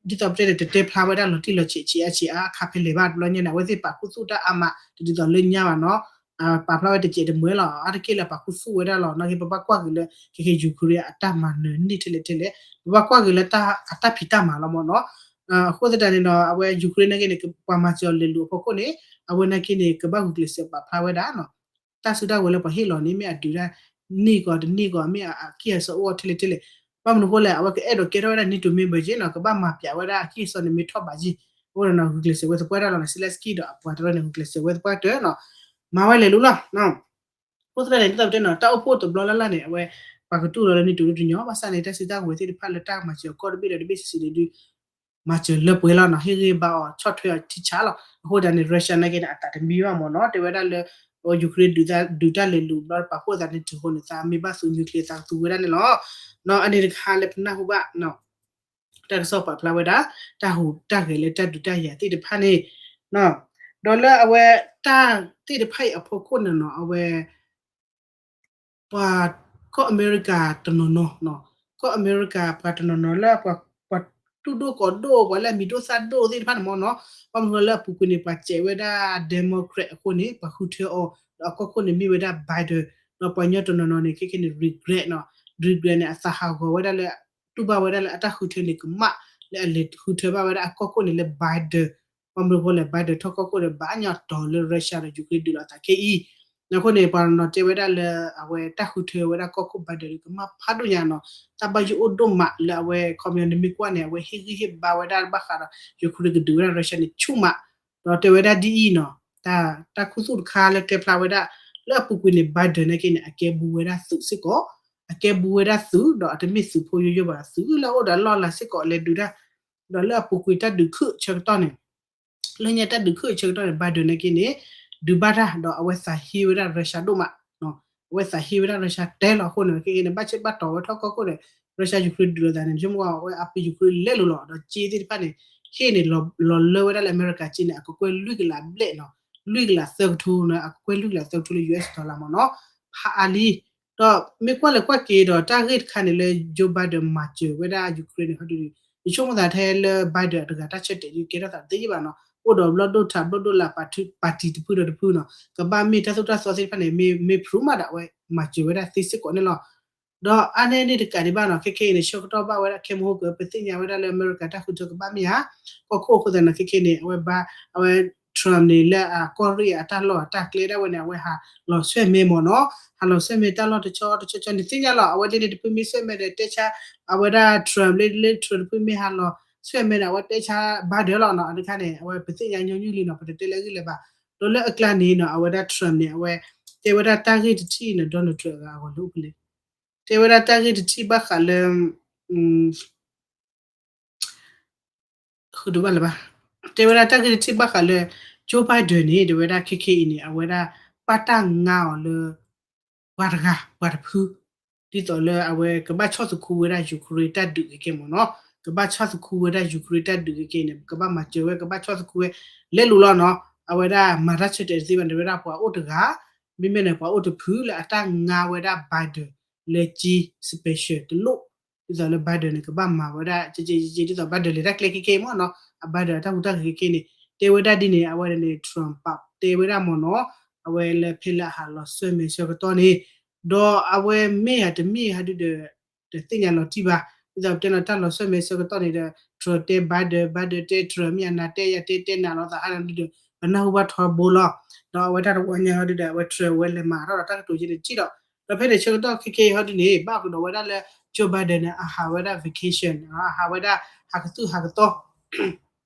ဒီးဒ်သိးပတဲန့ၣ် တတဲဖျါဝဲဒၣ်လီၤတံၢ်လီၤဆဲးဆံးအါဆံးအါအခါဖဲလဲၣ်ဘၣ် တဘျီညါန့ၣ် အဝဲသ့ၣ်ပာ်ခူသူၣ်တၢ်အါမး တဒ်သိးလၢညါဘၣ်နီၤ, ပာ်ဖျါဝဲတစဲးတမှဲလီၤ အါတက့ၢ်လၢပာ်ခူသူၣ်ဝဲဒၣ်လီၤ နာ်က့ပဘၣ်ကွၢ်က့ၤလၢ ခဲကဲ Ukraine အတၢ်မၤနၢၤန့ၢ်ထဲလဲၣ်ထဲလဲၣ်, ပဘၣ်ကွၢ်က့ၤလၢအတၢ်ဖံးတၢ်မၤလီၤမ့ၢ်နီၤ, အဃိသတးန့ၣ်ဒီး အဝဲ Ukraine နာ်က့န့ၣ် ပှၤမၤစၢၤအီၤလဲၤလူၤအဖီခိၣ်န့ၣ် အဝဲနာ်က့န့ၣ် ကဘၣ်ဂုာ်ကျဲးစၢးပာ်ဖျါဝဲဒၣ်နီၤ, တၢ်စုတၢ်ဝဲၤလၢပှၤဟ့ၣ်လီၤန့ၣ် မ့ၢ်အဒုးတၢ်န့ၢ်ကီးတန့ၢ်ကီး မ့ၢ်အကံၢ်အစီအိၣ်ထဲလဲၣ်ထဲလဲၣ်, ဘၣ်မနုၤအဃိလဲၣ် အဝဲကအဲၣ်ဒိးကဲထီၣ်ဝဲဒၣ် NATO member က့နီၤ ကဘၣ်မၤပျးဝဲဒၣ်အကံၢ်အစီန့ၣ်မ့ၢ်ထီၣ်ဘးက့ၢ်, အဃိန့ၣ်နီၤ ဂုာ်ကျဲးစၢးဝဲသပှၢ်တၢၢ်လီၤနီၤ Zelensky ဒီးအပှၤတရၢန့ၣ် ဂုာ်ကျဲးစၢးဝဲသပှၢ်တၢၢ်နီၤ, မၤဝဲလဲၤလူၤလီၤ အဃိသတးန့ၣ် ဒ်သိးပတဲနီၤ တၢ်အိၣ်ဖှိၣ်တဘျီလၢ်လၢ်န့ၣ် အဝဲ ပှၤကတူၢ်လိာ်လၢ NATO ဒုတညီ ဘၣ်ဆၣ်န့ၣ် တၢ်စုတၢ်ဝဲၤသ့ၣ်တဖၣ်လၢတၢ်မၤစၢၤအီၤကီၢ်တဘ့ၣ်ဒီးတဘ့ၣ်စုာ်စုာ်န့ၣ်ဒုး မၤစၢၤလၢပှဲၤလီၤနီၤ ဟ့ၣ်ဂံၢ်ဘါအီၤဆီၣ်ထွဲအီၤထံဆးလီၤ. အဃိသတးန့ၣ် Russia နာ်က့န့ၣ် အသးတမံဘၣ်မ့ၢ်နီၤ တဲဝဲဒၣ်လၢ Ukraine ဒုးတၢ်လဲၤလူၤဘျီပာ်ဖှိၣ်သးန့ၣ် တုၤဃိန့ၣ် သးမ့ၢ်ဘၣ်သူ nuclear သးကသူဝဲဒၣ်န့ၣ်လီၤ. နီၤ အန့ၣ်တခါလၢပနၢ်ဟူဘၣ် တၢ်ကစီၣ်ပာ်ဖျါဝဲဒၣ် တၢ်ဟူးတၢ်ဂဲၤလၢတၢ်ဒုးတၢ်ယၤသ့ၣ်တဖၣ်န့ၣ်, ဒီးလၢအဝဲတၢ်သ့ၣ်တဖၣ်အံၤအဖီခိၣ်န့ၣ်နီၤ အဝဲ ပှၤကီၢ်အမဲရကၤတနီၤနီၤ, ကီၢ်အမဲရကၤပှၤတနီၤနီၤလၢ ပှၤတူၢ်ဒိၣ်ကီၤဒိၣ် ပှၤလၢအမံၤဒိၣ်သၣ်ဒိၣ်သ့ၣ်တဖၣ်န့ၣ်မ့ၢ်နီၤ, ဘၣ်မနုၤလၢအပူၤကွံာ်န့ၣ် ပှၤစဲးဝဲဒၣ် Democrat အဃိန့ၣ် ပှၤဃုထၢအီၤ ဒီးအကီၢ်ခိၣ်န့ၣ်မ့ၢ်ဝဲဒၣ် Biden, ဒီးပှၤကညီတနီၤနီၤန့ၣ် ခဲကဲန့ၣ် regret နီၤ, regret န့ၣ် အသးဟးဂီၤဝဲဒၣ်လၢ တူၢ်ဘၣ်ဝဲဒၣ်လၢအတၢ်ဃုထၢန့ၣ်ကမၣ် လၢအလဲၤဃုထၢဘၣ်ဝဲဒၣ်အကီၢ်ခိၣ်န့ၣ်လၢ Biden, ဘၣ်မနုၤအဃိလဲၣ် Biden ထီၣ်ကီၢ်ခိၣ်ဒီး ဘၣ်ညီတီၤလၢ Russia ဒီး Ukraine ဒုးလိာ်သးခဲအံၤ, အဃိန့ၣ် ပှၤနီၤတဲဝဲဒၣ်လၢ အဝဲတၢ်ဃုထၢဝဲဒၣ်ကီၢ်ခိၣ် Biden ဒုးကမၣ်ဖးဒိၣ်ညါနီၤ, တၢ်ဘၣ်ယိၣ်အိၣ်ဒိၣ်မးလၢအဝဲ ခီပညီနမ့ၢ်ကွၢ်န့ၣ် အဝဲဟ့ၣ်ဂံၢ်ဟ့ၣ်ဘါဝဲဒၣ်ဘၣ်ဃးဒီး Ukraine ကဒုးဝဲဒၣ် Russia န့ၣ်ဆူၣ်မး, ဒီးတဲဝဲဒၣ်ဒ်အံၤနီၤ, တၢ် တၢ်ခူသူၣ်တခါလၢတဲဖျါဝဲဒၣ် လၢအပူၤကွံာ်န့ၣ် Biden နာ်က့န့ၣ် အကဲဘူးဝဲဒၣ်သုးစ့ၢ်ကီး, အကဲဘူးဝဲဒၣ်သုး ဒီးအတမ့ၢ်သုးဖိယိယိဘၣ် သုးလၢအအိၣ်ဒီးအလီၢ်အလၤစ့ၢ်ကီးလဲၤဒုးတၢ်, ဒီးလၢအပူၤကွံာ်တၢ်ဒုးခုၣ်ဆၢကတီၢ်န့ၣ် လၢညါတၢ်ဒုးခုၣ်ဆၢကတီၢ်န့ၣ် Biden နာ်က့န့ၣ် ဒုးဘၣ်တၢ် ဒီးအဝဲသးဟ့ဝဲဒၣ် Russia ဒိၣ်မး, အဝဲသးဟ့ဝဲဒၣ် Russia တဲလီၤအဃိန့ၣ် ခဲကဲန့ၣ် ဘၣ်ဆၢဘၣ်တီၤဝဲထီၣ်ကီၢ်ခိၣ်န့ၣ် Russia Ukraine ဒုးလိာ်သးန့ၣ် ဆိကမိၣ်အဝဲအပ Ukraine လဲလိာ်လီၤ ဒီးစ့သ့ၣ်တဖၣ်န့ၣ် ဟ့ၣ်န့ၣ် လီၤလၢဝဲဒၣ်လၢအမဲရကၤစ့န့ၣ် အကကွဲၢ်လွံၢ်ကလးဘျဲၣ်နီၤ, လွံၢ်ကလးသၢကထိန့ၣ် အကကွဲၢ်လွံၢ်ကလးသၢကထိလၢ US dollar မ့ၢ်နီၤ, ဖးအါလံ, ဒီးမ့ၢ်ကွၢ်လဲၤကွၢ်က့ၤဒီးတၢ်ဂ့ၢ်တခါန့ၣ်လၢ Joe Biden မၤစၢၤဝဲဒၣ် Ukraine န့ၣ် ဟီဒုး ယဆိကမိၣ်သးထဲလၢ Biden အတဂၤတၢ်ဆၢတဲာ်ဒုးကဲထီၣ်သးတသ့ယဘၣ်နီၤ, အိၣ်ဒီးဘျီၣ်ဒိၣ်ထးဘျီၣ်ဒိၣ်လၢ ပၣ်တံၣ်တဖုဒီးတဖုနီၤ, ကဘၣ်မ့ၢ်တၢ်သိၣ်တၢ်သီသ့ၣ်တဖၣ်န့ၣ် မ့ၢ် မ့ၢ် prove မးဒီးအဝဲမၤစၢၤဝဲဒၣ်သ့စ့ၢ်ကီးန့ၣ်လီၤ. ဒီးအါန့ၢ်န့ၣ်တကးဒံးဘၣ်နီၤ, ခဲခဲအံၤန့ၣ် ဆၢကတီၢ်ဘၣ်ဝဲဒၣ် ခဲမုၢ်ဟိကၢ ပသ့ၣ်ညါဝဲဒၣ်လၢအမဲရကၤတၢ်ဃုထၢကဘၣ်မ့ၢ်ဧါ, ကီၢ်ခိၣ်အဃိသတးန့ၣ် ခဲခဲန့ၣ် အဝဲဘၣ် အဝဲ Trump န့ၣ် လၢအကီၢ်ရ့ၣ်အတၢ်လီၢ်အတၢ်ကျဲဒၣ်ဝဲန့ၣ် အဝဲဟးလီၤဆှဲၣ်မဲမ့ၢ်နီၤ, ဟးလီၤဆှဲၣ်မဲတၢ်လီၢ်တဆီတဆီတဆီန့ၣ်သ့ၣ်ညါလီၤ, အဝဲသ့ၣ်န့ၣ်တဖုမ့ၢ်ဆှဲၣ်မဲဒီးတဲဆါ အဝဲဒၣ် Trump လၢ လၢ Trump တဖုမ့ၢ်ဟးလီၤဆှဲၣ်မဲန့ၣ် အဝဲတဲဆါ Biden လီၤနီၤ, အတခါန့ၣ် အဝဲပသ့ၣ်ညါညီနုၢ်လံနီၤ, ပတတဲလၢအဂ့ၢ်လၢၤဘၣ်, ဒီးလၢအကျါန့ၣ်နီၤ အဝဲဒၣ် Trump န့ၣ် အဝဲ တဲဝဲဒၣ်တၢ်ဂ့ၢ်တထံၣ်န့ၣ် Donald Trump အဂၤအဂီၢ်လၢအိၣ်ဖဲလဲၣ်, တဲဝဲဒၣ်တၢ်ဂ့ၢ်တထံၣ်ဘၣ်ဃးလၢ ဃုတဘၣ်လၢၤဘၣ်, တဲဝဲဒၣ်တၢ်ဂ့ၢ်တထံၣ်ဘၣ်ဃးလၢ Joe Biden န့ၣ် တဲဝဲဒၣ်ခဲခဲအံၤန့ၣ် အဝဲဒၣ်ဘၣ်တၢ်ငါအီၤလၢ ပှၤတဂၤ ပှၤတဖု, ဒ်သိးလၢအဝဲကဘၣ်ဆီၣ်သခူဝဲဒၣ် Ukraine တၢ်ဒုးခဲခဲမ့ၢ်နီၤ, ကဘၣ်ဆီၣ်သခူဝဲဒၣ် Ukraine တၢ်ဒုးခဲခဲန့ၣ် ကဘၣ်မၤစၢၤဝဲ ကဘၣ်ဆီၣ်သခူဝဲ လဲလိာ်လီၤနီၤ, အဝဲဒၣ်မၤတၢ်ဆၢတဲာ်တသ့ဘၣ်န့ၣ် တဲဝဲဒၣ်ပှၤအိၣ်တဂၤ, မ့မ့ၢ်န့ၣ် ပှၤအိၣ်တဖုလၢအတၢ်ငါဝဲဒၣ် Biden လၢက့ special တလိၣ်, ဒ်သိးလၢ Biden န့ၣ် ကဘၣ်မၤဝဲဒၣ် ကကက ဒ်သိး Biden လဲၤတၢ်ကျဲခဲခဲမ့ၢ်နီၤ, အ Biden အတၢ်ဟူးတၢ်ဂဲၤခဲခဲန့ၣ် တဲဝဲဒၣ်ဒ်န့ၣ် အဝဲန့ၣ် Trump ပာ်တဲဝဲဒၣ်မ့ၢ်နီၤ, အဝဲလၢဖဲလၢအဟးလီၤဆှဲၣ်မဲာ်ဆၢကတီၢ်န့ၣ်, ဒီးအဝဲမ့ၢ်ဧါတမ့ၢ်ဧါဒုဒီး တသ့ၣ်ညါလီၤတံၢ်ဘၣ်, ဒ်သိးပတဲနီၤ တၢ်လီၤဆှဲၣ်မဲာ်ဆၢကတီၢ်န့ၣ်ဒီး Trump တဲ Biden, Biden တဲ Trump မ့ၢ်အနၤတဲယၤတဲတဲနၤလီၤသးဟါလီၤဒုဒီး ပနၢ်ဟူဘၣ်ထီဘိလီၤ, ဒီးအဝဲတၢ်တဝီညါဟီဒုဒီး အဝဲ Trump ဝဲလဲၤမၤထီၣ်ဒီးတၢ်ကတိၤက့န့ၣ်ထံၣ်ဒီး, ဒီးဖဲန့ၣ်ဆၢကတီၢ်ခဲခဲအံၤဟီဒုန့ၣ် ဘၣ်ကဒီးဝဲဒၣ်လၢ Joe Biden န့ၣ် အဟးဝဲဒၣ် vacation ဟးဝဲဒၣ် ဟးကသူၣ်ဟးကသီ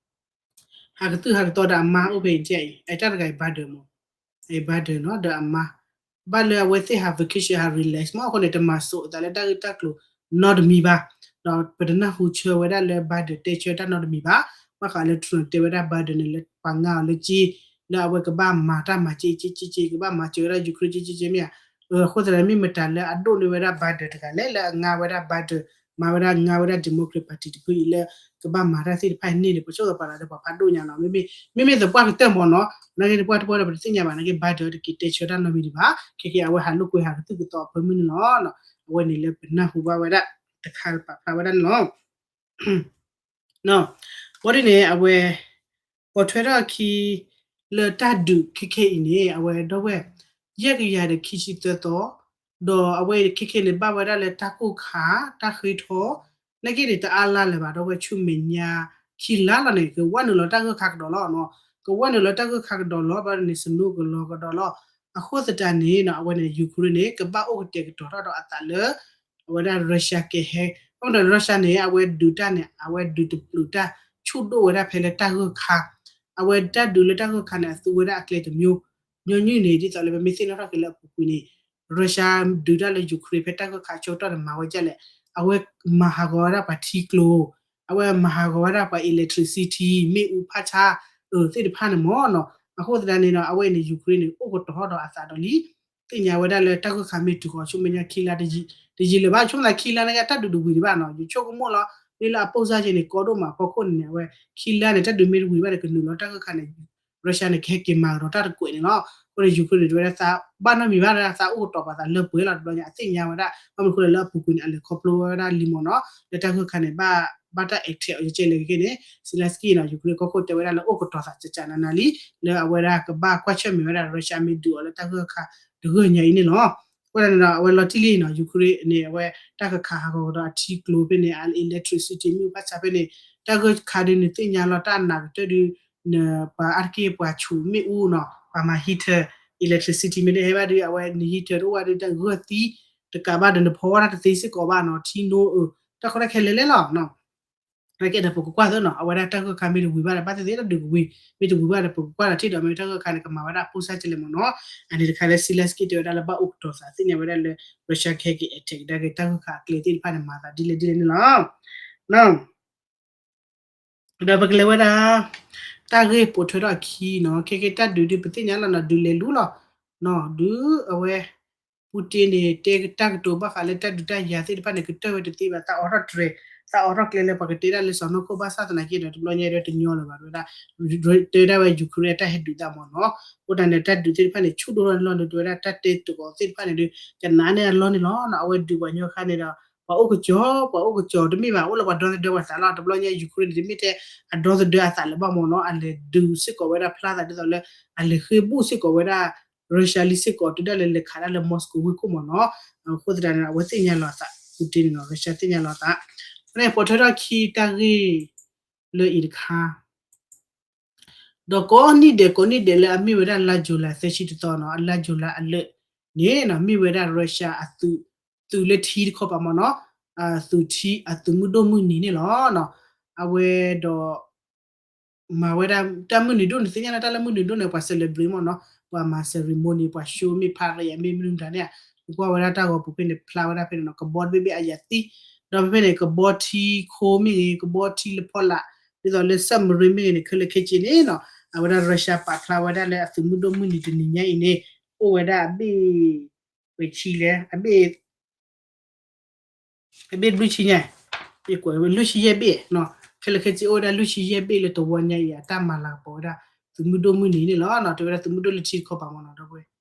ဟးကသူၣ်ဟးကသီဒီးအမါအိၣ်ဖဲအံၤ အတၢ်တဂၤအံၤ Biden မ့ၢ်, အ Biden နီၤ ဒီးအမါ, ဘၣ်လၢအဝဲသ့ၣ်ဟး vacation ဟး relax မ့ၢ်အဃိန့ၣ် တမၤစိးအသးလၢတၢ်ဂ့ၢ်တၢ်ကျိၤနီတမံၤဘၣ်, ဒီးပတနၢ်ဟူဆၢဝဲဒၣ်လၢ Biden တဲဆၢတၢ်နီတမံၤဘၣ်, ဘၣ်ဃးလၢ Trump တဲဝဲဒၣ် Biden န့ၣ် လၢပှၤငါအီၤလၢက့ လၢအဝဲကဘၣ်မၤတၢ်မၤက့က့က့က့ ကဘၣ်မၤစၢၤဝဲဒၣ် Ukraine က့က့က့မ့ၢ်ဧါ, အဃိသတးမ့ၢ်မတၤလၢအဒိၣ်န့ၢ်ဝဲဒၣ် Biden တဂၤလဲၣ် လၢအငါဝဲဒၣ် Biden မၤဝဲဒၣ်ငါဝဲဒၣ် Democrat Party တဖုအံၤလၢ ကဘၣ်မၤတၢ်သ့ၣ်တဖၣ်န့ၣ်န့ၣ် ပဆိကမိၣ်ပာ်လီၤဒီးပှၤဖးဒိၣ်ညါနီၤ, မ့မ့ၢ် မ့မ့ၢ်သပှၢ်ကတၢၢ်မ့ၢ်နီၤ, နာ်က့သပှၢ်တပှၢ်ဒီးပတသ့ၣ်ညါဘၣ် နာ်က့ Biden တက့ၤတဲဆၢတၢ်နီတမံၤဒံးဘၣ်, ခဲက့ၤအဝဲဟးလိာ်ကွဲ ဟးကသူၣ်ကသီအဖၢမုၢ်န့ၣ်လီၤ, အဝဲန့ၣ်လၢပနၢ်ဟူဘၣ်ဝဲဒၣ် တခါပာ်ဖျါဝဲဒၣ်န့ၣ်လီၤ. ဘၣ်ဒ်န့ၣ် အဝဲ ပိာ်ထွဲထီၣ်အခံ လၢတၢ်ဒုးခဲခဲအံၤန့ၣ် အဝဲဒီပုၢ်ဝဲၢ် ယဲၢ်ကယၤဒီးခံဆံသၢသီ, ဒီးအဝဲခဲခဲန့ၣ် ဘၣ်ဝဲဒၣ်လၢတၢ်ကိၢ်ခါ တၢ်ဃ့ထီ နာ်က့န့ၣ်တအါလါလၢၤဘၣ် ဒီပုၢ်ဝဲၢ် ဆူမဲာ်ညါခံလါလီၤန့ၣ် ကဝဲနုာ်လီၤတၢ်ဂၢၢ်ခါကဒီးလီၤ, ကဝဲနုာ်လီၤတၢ်ဂၢၢ်ခါကဒီးလီၤ ဘၣ်ဒ်န့ၣ် snow ကလီၤကဒီးလီၤ, အဃိသတးန့ၣ်နီၤ အဝဲန့ၣ် Ukraine န့ၣ် ကဘၣ်အိၣ်ကတဲာ်ကတီၤထီၣ်ဒီးအသးလၢ အဝဲဒၣ် Russia ကဟဲ, အဃိဒီး Russia န့ၣ် အဝဲဒုးတၢ်န့ၣ် အဝဲဒုးတပျုာ်တၢ် ဆူၣ်ဒိၣ်ဝဲဒၣ်ဖဲလၢတၢ်ဂၢၢ်ခါ, အဝဲတၢ်ဒုးလၢတၢ်ဂၢၢ်ခါန့ၣ် အသူဝဲဒၣ်အကျဲတမျိုး, ညီနုၢ်န့ၣ် ဒ်သိးလၢပမ့ၢ်သ့ၣ်နီၣ်ထီၣ်က့ၤလၢအပူၤကွံာ်န့ၣ် Russia ဒုးတၢ်လၢ Ukraine ဖဲတၢ်ဂၢၢ်ခါအဆၢကတီၢ်န့ၣ် မၤဝဲဒ်လဲၣ်, အဝဲမၤဟးဂီၤဝဲဒၣ်ပှၤထံကျိ, အဝဲမၤဟးဂီၤဝဲဒၣ်ပှၤ electricity မ့ၣ်အူဖးဆါ အၢ သ့ၣ်တဖၣ်န့ၣ်မ့ၢ်နီၤ, အဃိသတးန့ၣ်ဒီး အဝဲအံၤန့ၣ် Ukraine န့ၣ် အိၣ်ကတီၤထီၣ်ဒီးအသးဒီးလံ သ့ၣ်ညါဝဲဒၣ်လၢတၢ်ဂၢၢ်ခါမ့ၢ်တုၤဃီၤဆူမဲာ်ညါခံလါတယံာ်လၢၤဘၣ်, ဆိကမိၣ်သးခံလါန့ၣ် တၢ်ဒုးတဝံၤဒံးဘၣ်နီၤ, ယဆိကမိၣ်လီၤ, မ့ၢ်လၢအပိၢ်စၢ်က့န့ၣ် ကီဒိၣ်မးအဖီခိၣ်န့ၣ်န့ၣ် အဝဲခံလါန့ၣ် တၢ်ဒုးမ့ၢ်တဝံၤဘၣ်ဒီး ကနုာ်လီၤတၢ်ဂၢၢ်ခါန့ၣ် Russia န့ၣ် ကဟဲက့ၤမၤကဒီးတၢ်တကွဲးန့ၣ်လီၤ, အဃိန့ၣ် Ukraine န့ၣ် တဲဝဲဒၣ်သးဘၣ်နီတမံၤဘၣ် သးအိၣ်ကတီၤပာ်သးလၢပှဲၤလီၤ တဘျီညါ အသ့ၣ်ညါဝဲဒၣ် ဘၣ်မနုၤဃိလဲၣ်လၢအပူၤကွံာ်န့ၣ် အလဲၤခီဖျိဝဲဒၣ်လံမ့ၢ်နီၤ, လၢတၢ်ဂၢၢ်ခါန့ၣ် ဘၣ် ဘၣ်တၢ် attack အီၤကဲလဲၣ်ကဲန့ၣ် Zelenskyy နီၤ Ukraine ကီၢ်ခိၣ်တဲဝဲဒၣ်လၢအိၣ်ကတီၤသးကကနၤနၤလံ, လၢအဝဲဒၣ်ကဘၣ်ကွၢ်ဆၢၣ်မဲာ်ဝဲဒၣ် Russia မ့ၢ်ဒုးအီၤလၢတၢ်ဂၢၢ်ခါတဂၢၢ်ညါအံၤန့ၣ်လီၤ, အဃိန့ၣ်ဒီး အဝဲလီၤတံၢ်လံနီၤ Ukraine န့ၣ် အဝဲတၢ်ကခးဟးဂီၤကဒီးအထံကျိဖဲန့ၣ် အ electricity မ့ၣ်အူဖးဆါဖဲန့ၣ်, တၢ်ဂၢၢ်ခါဒ်န့ၣ်သ့ၣ်ညါလီၤ တၢ်နးကတၢၢ်ဒ် ပှၤအါတက့ၢ်ပှၤဆူးမ့ၣ်အူနီၤ ပှၤမၤ heater, electricity မ့ၢ်တဟဲဘၣ်ဒီး အဝဲန heater တအိၣ်ဘၣ်ဒီး တၢ်ဂၢၢ်သံတကးဘၣ်ဒီး နဖီဝဲဒၣ်တသ့စ့ၢ်ကီးဘၣ်နီၤ ထံနိအၢ တၢ်ဃီတၢ်ခဲလဲၤလဲၤလီၤနီၤ, နာ်က့ဒီးပကကွၢ်သ့နီၤ အဝဲဒၣ်တၢ်ဂၢၢ်ခါမ့ၢ်တဝံၤဘၣ်ဒီး ဘၣ်သ့ၣ်သ့ၣ်တၢ်ဒုးကဝံၤ, မ့ၢ်တဝံၤဘၣ်ဒီး ပကကွၢ်ဒီးထံၣ်ဒီး မ့ၢ်တၢ်ဂၢၢ်ခါန့ၣ် ကမၤဝဲဒၣ်ပိၢ်စၢ်ကလဲၣ်မ့ၢ်နီၤ, အန့ၣ်တခါလၢ Zelenskyy တဲဝဲဒၣ်လၢဘၣ်အိၣ်ကတီၤသးသ့ၣ်ညါဝဲဒၣ်လၢ Russia ကဟဲက့ၤ attack ဒၣ်က့ၤတၢ်ဂၢၢ်ခါအကျဲသ့ၣ်တဖၣ်န့ၣ် မၤသးဒ်လဲၣ်ဒ်လဲၣ်န့ၣ်လီၤ. ဒီးပကလဲၤဝဲဒၣ် တၢ်ဂ့ၢ်ပိာ်ထွဲထီၣ်အခံနီၤ ခဲကဲတၢ်ဒုးဒုးပသ့ၣ်ညါလီၤနီၤ ဒုးလဲၤလူလီၤ, နီၤ ဒုးအဝဲ Putin န့ၣ် တဲတၢ်ကတိၤဘၣ်ဃးလၢတၢ်ဒုးတၢ်ယၤသ့ၣ်တဖၣ်န့ၣ် ကတၢၢ်ဝဲတသ့ဘၣ် သးအိးထီၣ်တြဲၤ သးအိးထီၣ်ကျဲလၢပှၤကတဲဒၣ်လၢစီၤနီၢ်ခိၣ်ဘၣ်ဆၣ်သနာ်က့ဒီး တဘျီညါဒီးတညီလၢၤဘၣ် တဲဝဲဒၣ်, တဲဝဲဒၣ်ဝဲ Ukraine အတၢ်ဟဲဒုးသးမ့ၢ်နီၤ, အဃိသတးန့ၣ် တၢ်ဒုးသ့ၣ်တဖၣ်န့ၣ် ဆူၣ်ဒိၣ်ထီၣ်န့ၣ်လီၤန့ၣ် တဲဝဲဒၣ်တၢ်တဲသကိးသ့ၣ်တဖၣ်န့ၣ်ဒီး ကနးန့ၢ်အလီၢ်န့ၣ်လီၤနီၤ, အဝဲဒုးပှၤညီခါန့ၣ်ဒီး ပှၤအိၣ်ကစီၤ ပှၤအိၣ်ကစီၤတမ့ၢ်ဘၣ် အိၣ်လၢပှၤဒီသဒၢပှၤသးလီၤ, တဘျီညါ Ukraine န့ၣ် တမ့ၢ်ထဲအဒီသဒၢအသးလၢၤဘၣ်မ့ၢ်နီၤ, အလဲၤဒုးစ့ၢ်ကီးဝဲဒၣ်ဖျါသးဒ်သိးလၢ အလဲၤဃ့ၢ်ဘူၣ်စ့ၢ်ကီးဝဲဒၣ် Russia လံစ့ၢ်ကီး တုၤဒၣ်လဲာ်လဲၤခးဒၣ်လၢ Moscow ဝ့ၢ်ခိၣ်မ့ၢ်နီၤ, အဃိသတးန့ၣ် အဝဲသ့ၣ်ညါလီၤအသး Putin န့ၣ်နီၤ Russia သ့ၣ်ညါလီၤအသး, ဖဲန့ၣ် ပိာ်ထွဲထီၣ်ခံတၢ်ဂ့ၢ်လၢအံၤတခါ ဒီးကိးနံၣ်ဒဲး ကိးနံၣ်ဒဲးလၢအမ့ၢ်ဝဲဒၣ်လါ July သၢဆံတသီနီၤ, အလါ July အလၢာ်န့ၣ်နီၤ မ့ၢ်ဝဲဒၣ် Russia အသုး, သုးလၢထံတခီပၤမ့ၢ်နီၤ, အသုးထံ အသုးမုၢ်ဒိၣ်မုၢ်နံၤန့ၣ်လီၤနီၤ, အဝဲဒီး မၤဝဲဒၣ် တၢ်မုၢ်နံၤဒိၣ်န့ၣ် သ့ၣ်ညါလၢတၢ်လၢမုၢ်နံၤဒိၣ်န့ၣ် ပှၤ celebrate မ့ၢ်နီၤ, ပှၤမၤ ceremony ပှၤ show မ့ၢ် parade မ့ၢ်မနုၤမတၤန့ၣ်ဧါ, နကွၢ်ဝဲဒၣ်တၢ်ဂီၤပူၤဖဲန့ၣ် ဖျါဝဲဒၣ်ဖဲန့ၣ်နီၤ, ကဘီတဘ့ၣ်ဘ့ၣ်အယၤသံ, ဒီးဖဲဖဲန့ၣ် ကဘီထံခိမ့ၢ်ဂ့ၤ ကဘီထံလၢဖီလာ် ဒ်သိးလၢ submarine မ့ၢ်ဂ့ၤန့ၣ် ခဲလၢာ်ခဲဆ့န့ၣ်နီၤ, အဝဲဒၣ် Russia ပာ်ဖျါဝဲဒၣ်လၢအသုးမုၢ်ဒိၣ်မုၢ်နံၤတနံၤညါအံၤန့ၣ် အိၣ်ဝဲဒၣ်အဘ့ၣ် ပှဲၤဆံလဲၣ် အဘ့ၣ် အဘ့ၣ်လွံၢ်ဆံညါ, ယကွဲးဝဲလွံၢ်ဆံယဲၢ်ဘ့ၣ်နီၤ, ခဲလၢာ်ခဲဆ့အိၣ်ဝဲဒၣ်လွံၢ်ဆံယဲၢ်ဘ့ၣ်လၢတဝီညါအံၤ အတၢ်မၤလၤကပီၤဝဲဒၣ် သုးမုၢ်ဒိၣ်မုၢ်နံၤန့ၣ်လီၤနီၤ, တဲဝဲဒၣ်သုးမုၢ်ဒိၣ်လၢထံတခီပၤမ့ၢ်နီၤ, ဒီပုၢ်ဝဲၢ်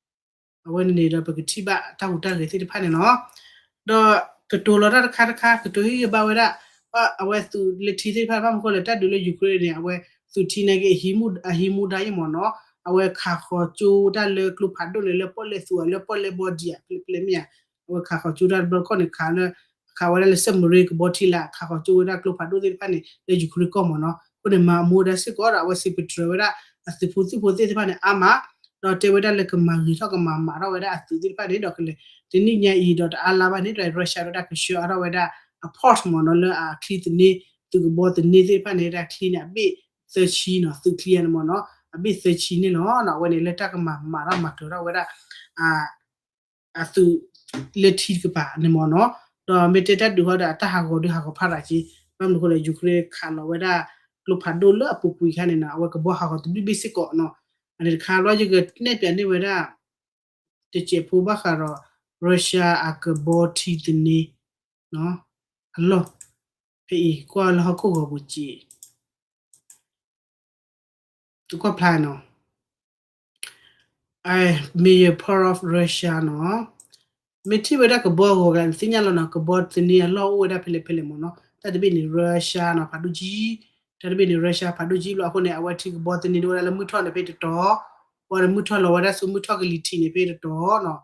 အဝဲန့ၣ်န့ၣ်ဒီးပကထံၣ်ဘၣ်တၢ်ဟူးတၢ်ဂဲၤသ့ၣ်တဖၣ်န့ၣ်နီၤ, ဒီးကတိၤလီၤတၢ်တခါတခါ ကတိၤဟ့ၣ်ဂံၢ်ဘါဝဲဒၣ် အဝဲသုးလၢထံသ့ၣ်တဖၣ် ဘၣ်မနုၤဃိလဲၣ် တၢ်ဒုးလၢ Ukraine န့ၣ် အဝဲသုးထံနာ်က့ အဟံးမူဒါအံၤမ့ၢ်နီၤ, အဝဲခးဃီၤကၠိတၢ်လၢကျိဖးဒိၣ်န့ၣ် လၢပီၣ်လဲၣ်သူအီၤ လၢပီၣ်လဲၣ် body ဧါ ဖဲလဲၣ်မ့ၢ်ဧါ, အဝဲခးဃီၤကၠိတၢ်တဘျီတခီၣ်န့ၣ် ခးလၢ ခးဝဲဒၣ်လၢ submarine ကဘီထံလာ် ခးဃီၤကၠိဝဲဒၣ်ကျိဖးဒိၣ်သ့ၣ်တဖၣ်န့ၣ် လၢ Ukraine ကီၢ်မ့ၢ်နီၤ, အဃိန့ၣ် မၤအမူဒါစ့ၢ်ကီးဒီး အဝဲစံးပတြၢၤဝဲဒၣ် အသုးဖိသံၣ်ဖိသ့ၣ်တဖၣ်န့ၣ် အါမး ဒီးတဲဝဲဒၣ်လၢကမၤဂ့ၤထီၣ်ကမၤမၤထီၣ်ဝဲဒၣ်အသုးသ့ၣ်တဖၣ်န့ၣ် ဒီးကလဲၤ တနံၣ်ညါအံၤဒီးတအါလါဘၣ်န့ၣ် ဒီး Russia ဒၣ်ကဆှၢအါထီၣ်ဝဲဒၣ်အ port မ့ၢ်နီၤ လၢအချံသန့ သုးကဘီသန့သ့ၣ်တဖၣ်န့ၣ် ဒၣ်ချံန့ၣ် အဘ့ၣ်သၢဆံနီၤ သုးချံန့ၣ်မ့ၢ်နီၤ အဘ့ၣ်သၢဆံန့ၣ်လီၤ. အဝဲန့ၣ်လၢတၢ်ကမၤမၤထီၣ်မၤကျၢၤထီၣ်ဝဲဒၣ် အသုးလၢထံတကပၤန့ၣ်မ့ၢ်နီၤ, ဒီးမ့ၢ်တဲတၢ်ဒုးဃီဒီး အတၢ်ဟးဂီၤဒုးဟးဂီၤဖးရၤက့, ဘၣ်မနုၤဃိလဲၣ် Ukraine ခးလီၤဝဲဒၣ် ကျိဖးဒိၣ်လၢအပူၤကွံာ်အခါန့ၣ်နီၤ အဝဲကဘီဟးဂီၤတဘ့ၣ်ဘ့ၣ်စ့ၢ်ကီးနီၤ, အန့ၣ်တခါဘျီယကနဲၣ်ပၠးန့ၢ်ဝဲဒၣ် တစဲးဖိဘၣ်ဃးဒီး Russia အကဘီထံသန့ အလီၢ် ဖဲအံၤ ကွၢ်လၢဟီၣ်ခိၣ်ဂီၤပူၤစ့ တကွၢ်ဖျါနီၤ Major port of Russia နီၤ, မ့ၢ်ထံၣ်ဝဲဒၣ်ကဘီအဂီၤကလါန့ၣ် သ့ၣ်ညါလီၤနီၤ ကဘီသန့အလီၢ်အိၣ်ဝဲဒၣ်ဖဲလဲၣ်ဖဲလဲၣ်မ့ၢ်နီၤ, တၢ်တဘ့ၣ်န့ၣ် Russia နီၤ ဖးဒိၣ်ကံ, တၢ်တဘ့ၣ်န့ၣ် Russia ဖးဒိၣ်ကံဘျီအဃိန့ၣ် အဝဲထံကဘီသန့ဒၣ်ဝဲဒၣ်လၢမုၢ်ထီၣ်န့ၣ်ဖဲတတီၤ, ဝဲန့ၣ်မုၢ်ထီၣ်လီၤဝဲဒၣ်ဆူမုၢ်ထီၣ်ကလံၤထံးန့ၣ်ဖဲတတီၤနီၤ,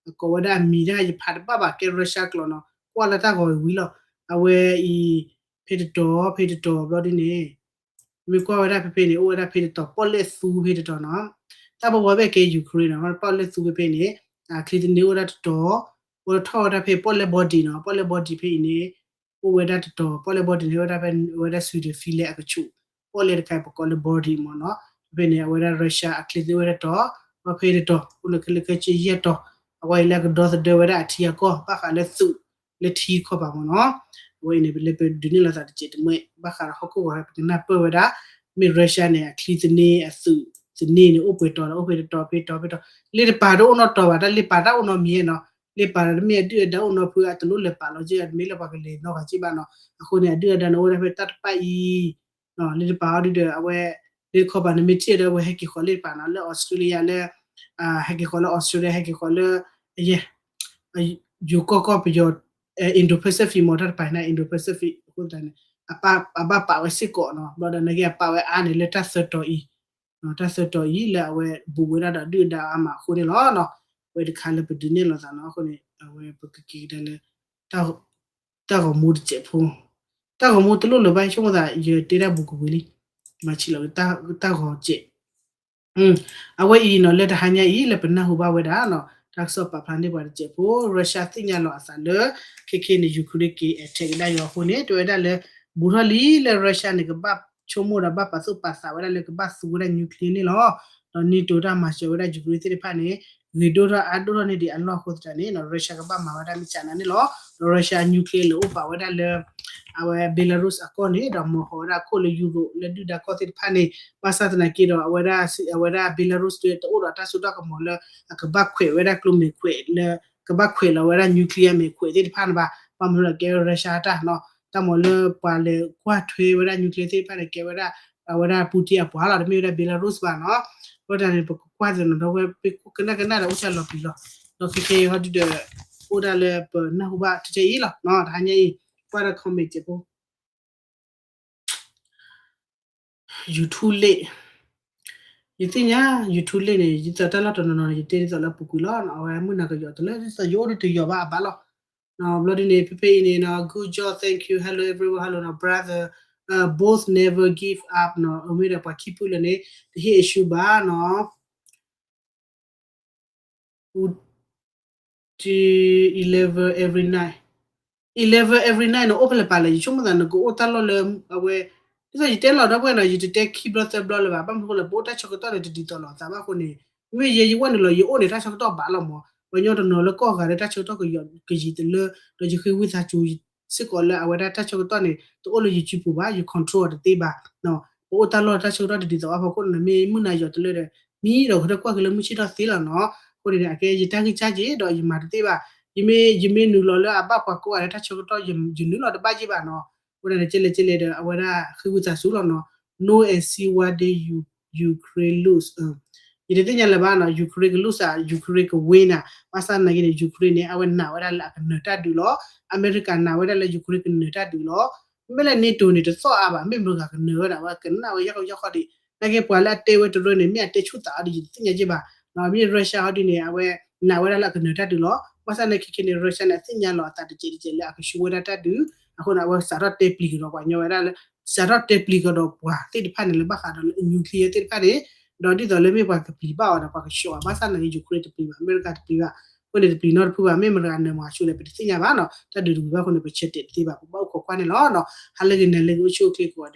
အကိးဝဲဒၣ်အမံၤဒၣ်ယဖးတဘၣ်ဘၣ်ကဲ Russia ကျိာ်နီၤ, ကွၢ်လၢတၢ်ဂီၤဝံၤလီၤ, အဝဲအံၤ ဖဲတတီၤ ဖဲတတီၤဘျီဒ်န့ၣ် မ့ၢ်ကွၢ်ဝဲဒၣ်ဖဲဖဲန့ၣ် အိၣ်ဝဲဒၣ်ဖဲတတီၤ ပီၣ်လဲၣ်သူဖဲတတီၤနီၤ, တၢ်ဘီဘီဘၣ်ကဲ Ukraine နီၤ ပီၣ်လဲၣ်သူဖဲဖဲန့ၣ် အချံသန့အိၣ်ဝဲဒၣ်တတီၤ, အိၣ်ထီၣ်ဝဲဒၣ်ဖဲပီၣ်လဲၣ် body နီၤ ပီၣ်လဲၣ် body ဖဲအံၤန့ၣ် အိၣ်ဝဲဒၣ်တတီၤ ပီၣ်လဲၣ် body န့ၣ် အိၣ်ဝဲဒၣ်ဖဲ ဝဲဒၣ် Sweden ဖံလဲၣ်အကဆူး, ပီၣ်လဲၣ်တခါအံၤပကိးလၢ body မ့ၢ်နီၤ, ဖဲဖဲန့ၣ် အဝဲဒၣ် Russia အချံသန့အိၣ်ဝဲဒၣ်တတီၤ, ဒီးဖဲတတီၤ အိၣ်လၢခဲလၢာ်ခဲဆ့ယဲၢ်တီၤ, အဝဲအံၤလၢအကဒီသဒၢဝဲဒၣ်အထံအကီၢ် ဘၣ်ဃးလၢသုး လၢထံတခီပၤမ့ၢ်နီၤ, အဝဲအံၤန့ၣ် ပလဲၤပဒုးန့ၢ်လိာ်သးတစဲးတမှဲ ဘၣ်ဃးဒီးဟီၣ်ခိၣ်ဂီၤ ပကနၢ်ပၢၢ်ဝဲဒၣ် မ့ၢ် Russia န့ၣ် အချံသန့ အသုးသန့န့ၣ် အိၣ်ပှဲၤတီၤဒီး အိၣ်ဖဲတတီၤ ဖဲတတီၤ ဖဲတတီၤ, လ့တပၤတအိၣ်နီတတီၤဘၣ် တၢ်လ့ပၤတၢ်အိၣ်နီတမံၤနီၤ, လ့ပၤဒီးတမ့ၢ်အဒုၣ်အဒါအိၣ်နီဖု အတလိၣ်လဲၤပာ်လီၤက့ တမ့ၢ်လၢပှၤကလဲၤနီတဂၤက့ဘၣ်နီၤ, အဃိန့ၣ် အဒုၣ်အဒါန့ၣ်အိၣ်ဝဲဒၣ်ဖဲတၢ်တပၣ်အံၤ လ့တပၤအီၤဒုဒီး အဝဲ လ့တခီပၤန့ၣ်မ့ၢ်ထံၣ်ဒီး အဝဲဟဲက့ၤဃီၤလ့တပၤနီၤ လၢ Australia လၢ ဟဲက့ၤဃီၤလၢ Australia ဟဲက့ၤဃီၤလၢ ယိၤကီၢ်ကီၢ်ပယီၤ Indo-Pacific မ့ၢ်တၢ်တပၤန့ၣ် Indo-Pacific အဃိသတးန့ၣ် အဘၣ်ပာ်ဝဲစ့ၢ်ကီးနီၤ, ဘျီဒီးနာ်က့အပာ်ဝဲအါန့ၣ်လၢတၢ်သၢတီၤအံၤ, တၢ်သၢတီၤအံၤလၢအဝဲဘူးဝဲဒၣ်ဒီးဒုၣ်ဒါအါမးအဃိန့ၣ်လီၤနီၤ, ဝဲတခါလၢပဒုးနဲၣ်လိာ်သးနီၤ, အဃိန့ၣ် အဝဲပကက့ၤကဒါလၢ တၢ်ဂီၤမူတစဲးဖိ, တၢ်ဂီၤမူတလိၣ်လၢၤဘၣ် ဆိကမိၣ်သး ယတဲဒၣ်ဘူးကဝံၤလံ, မၤဆံးလီၤ တၢ်ဂီၤစဲး အဝဲအံၤနီၤ လၢတဟါညါအံၤ လၢပနၢ်ဟူဘၣ်ဝဲဒၣ်နီၤ တၢ်ကစီၣ်ပာ်ဖျါန့ၢ်ပှၤတစဲးဖိ Russia သ့ၣ်ညါလီၤအသးလၢ ခဲခဲန့ၣ် Ukraine က့ၤ attack ကဒါယွၤအဃိန့ၣ် တဲဝဲဒၣ်လၢ ဘူးထီၣ်လံလၢ Russia န့ၣ် ကဘၣ်ဆိကမိၣ်ဒီးဘၣ်ပာ်သူၣ်ပာ်သးဝဲဒၣ်လၢကဘၣ်သူဝဲဒၣ် nuclear န့ၣ်လီၤ. ဒီး NATO တၢ်မၤစၢၤဝဲဒၣ် Ukraine သ့ၣ်တဖၣ်န့ၣ် ဂ့ၤဒိၣ်ထီၣ်အါဒိၣ်ထီၣ်န့ၢ်ဒံးအလီၢ်အဃိသတးန့ၣ် Russia ကဘၣ်မၤဝဲဒၣ်မ့ၢ်စးနၤန့ၣ်လီၤ. ဒီး Russia nuclear လၢအိၣ်ပာ်ဝဲဒၣ်လၢ အဝဲ Belarus အကီၢ်န့ၣ် ဒီးမၤဟးဝဲဒၣ်ခိၣ်လၢ Europe လၢဒုၣ်ဒါကီၢ်သ့ၣ်တဖၣ်န့ၣ် ဘၣ်ဆၣ်သနာ်က့ဒီး အဝဲဒၣ် အဝဲဒၣ် Belarus တအိၣ်ဒီးတၢ်စိတၢ်ကမီၤလၢ အကဘၣ်ခွဲးဝဲဒၣ်ကျိမဲာ်ခွဲးလၢ ကဘၣ်ခွဲးလီၤဝဲဒၣ် nuclear မဲာ်ခွဲးသ့ၣ်တဖၣ်န့ၣ်ဘၣ်. ဘၣ်မနုၤလၢကဲ Russia တၢ်နီၤ တၢ်မၤလၢပှၤလဲၤကွၢ်ထွဲဝဲဒၣ် nuclear သ့ၣ်တဖၣ်န့ၣ် ကဲဝဲဒၣ် အဝဲဒၣ် Putin အပှၤလီၤ, တမ့ၢ်ဝဲဒၣ် Belarus ဘၣ်နီၤ. အဃိသတးန့ၣ် ပကကွၢ်သ့နီၤ ဒီးဝဲပကနၣ်ကနၣ်ဒီးအိၣ်စၢ်လီၤပျံၤလီၤ. ဒီးခဲကဲဟီဒုဒီး အိၣ်ဒၣ်လၢပနၢ်ဟူဘၣ်ထဲအံၤလီၤနီၤ. တဟါညါအံၤ ကွၢ်ဒီး comment ဖိ YouTube လ့ၣ်, ယသ့ၣ်ညါ YouTube လ့ၣ်န့ၣ် ယသးတၢ်လီၢ်တနီၤနီၤန့ၣ် ယတဲဒ်သိးလၢအပူၤကွံာ်လီၤ. အဝဲမုၢ်နၤကယီၤတလၢဒ်သိး ယအိၣ်ဒ်တယီၤဘၣ်အဘၣ်လီၤ. ဘျီဒ်န့ၣ် ဖဲဖဲအံၤန့ၣ်နီၤ good job, thank you, hello everyone, hello နီၤ brother, both never give up နီၤ. အမ့ၢ်ဒီးပှၤခံဖုလၢာ်န့ၣ် တဟ့ၣ်အဆူဘၣ်နီၤ. eleven every night, eleven every night န့ၣ် အိၣ်ဖဲလဲၣ်ပာ်လဲၣ်. ယဆိကမိၣ်သးနကအိၣ်တၢ်လီၢ်လၢ အဝဲ ဒ်သိးယတဲလီၤဒီပုၢ်ဝဲၢ်နီၤ ယတတဲခံဘျီသၢဘျီလၢၤဘၣ်. ဘၣ်မနုၤအဃိလဲၣ် ပအိၣ်တၢ်ဆၢကတီၢ်န့ၣ် တဒ်သိးလိာ်သးဘၣ်အဃိန့ၣ် မ့ၢ်ယဲယဝဲနုာ်လီၤ ယအိၣ်န့ၣ် တၢ်ဆၢကတီၢ်ဘၣ်လီၤမး. ပှၤကညီတနီၤလၢကီၢ်ဂၤလၢတၢ်ဆၢကတီၢ်ကယံာ်တလၢ ဒီးယဃ့ဝံသးစူၤစ့ၢ်ကီးလၢအဝဲဒၣ်တၢ်ဆၢကတီၢ်န့ၣ် တအိၣ်လၢယစုပူၤဘၣ်, ယ control အီၤတသ့ဘၣ်. ပအိၣ်တၢ်လီၢ်တၢ်ဆၢကတီၢ်တဒ်သိးဘၣ်အဖီခိၣ်န့ၣ် မ့ၢ်မုၢ်နၤယီၤတလၢဒီး မံဒီးကတၢၢ်ကွၢ်က့ၤလၢမုၢ်ဆ့ၣ်ထီၣ်သ့လီၤနီၤ. အဃိန့ၣ် အကဲယတၢ်ဂံၢ်စၢ်က့ၤဒီးယမၤတသ့ဘၣ်. ယမ့ၢ် ယမ့ၢ်နုာ်လီၤလၢအဘၣ်ပှၤကိးဂၤလၢတၢ်ဆၢကတီၢ် ယနုာ်လီၤတဘၣ်က့ၤဘၣ်နီၤ. အဃိန့ၣ် ကဲလဲၣ်ကဲလဲၣ်ဒီး အဝဲဒၣ်ဃ့ဝံသးစူၤလီၤနီၤ. No and see what day you, Ukraine lose. ယတသ့ၣ်ညါလၢၤဘၣ်နီၤ Ukraine က lose ဧါ Ukraine က win ဧါ. ဘၣ်ဆၣ်သနာ်က့န့ၣ် Ukraine န့ၣ် အဝဲနာ်ဝဲဒၣ်လၢအကနၢၤတၢ်ဒုးလီၤ. အမဲရကၤနာ်ဝဲဒၣ်လၢ Ukraine ကနၢၤတၢ်ဒုးလီၤ. မ့မ့ၢ်လၢ NATO န့ၣ် တသီၣ်အါဘၣ်, မ့ၢ်မတၤဂၤကနၢၤဝဲဒၣ် အဝဲကနၣ်ဝဲယၢ်ခီယၢ်ခီဒံး. နာ်က့ပှၤလၢအတဲဝဲတရၢန့ၣ် မ့ၢ်အတဲဆူၣ်သးအီၤဒီး ယတသ့ၣ်ညါက့ၤဘၣ်. မ့ၢ် Russia ဟီဒ်န့ၣ် အဝဲနာ်ဝဲဒၣ်လၢအကနၢၤတၢ်ဒုးလီၤ. ဘၣ်ဆၣ်သနာ်က့ခဲကနံၣ်န့ၣ် Russia န့ၣ် အသ့ၣ်ညါလီၤအသးတကဲးတကဲးလၢအကဆူဝဲဒၣ်တၢ်ဒုး. အဃိန့ၣ် အဝဲစးထီၣ်တဲပျံၤကဒီးပှၤကညီဝဲဒၣ်လၢ စးထီၣ်တဲပျံၤကဒီးပှၤသ့ၣ်တဖၣ်န့ၣ် လၢဘၣ်ဃးဒီးလၢ nuclear သ့ၣ်တဖၣ်န့ၣ်, ဒီးဒ်သိးလၢမ့ၢ်ပှၤကပျံၤဘၣ်အီၤဒီး ပှၤကဆှီအီၤ ဘၣ်ဆၣ်သနာ်က့ Ukraine တပျံၤဘၣ်, အမဲရကၤတပျံၤဘၣ်. အဃိန့ၣ် တပျံၤနီတဖုဘၣ်, မ့ၢ်မတၤဂၤနၢၤမၤဆူလဲၣ် ပတသ့ၣ်ညါဘၣ်နီၤ. တၢ်ဒုးတဝံၤဘၣ်အဃိန့ၣ် ပဆၢတဲာ်တသ့ဘၣ်, ပဘၣ်အိၣ်ခိးကွၢ်န့ၣ်လီၤနီၤ. ဟါလၢဂ့ၤ နၤလၢဂ့ၤ အိၣ်ဆူၣ်အိၣ်ချ့ကိးဂၤ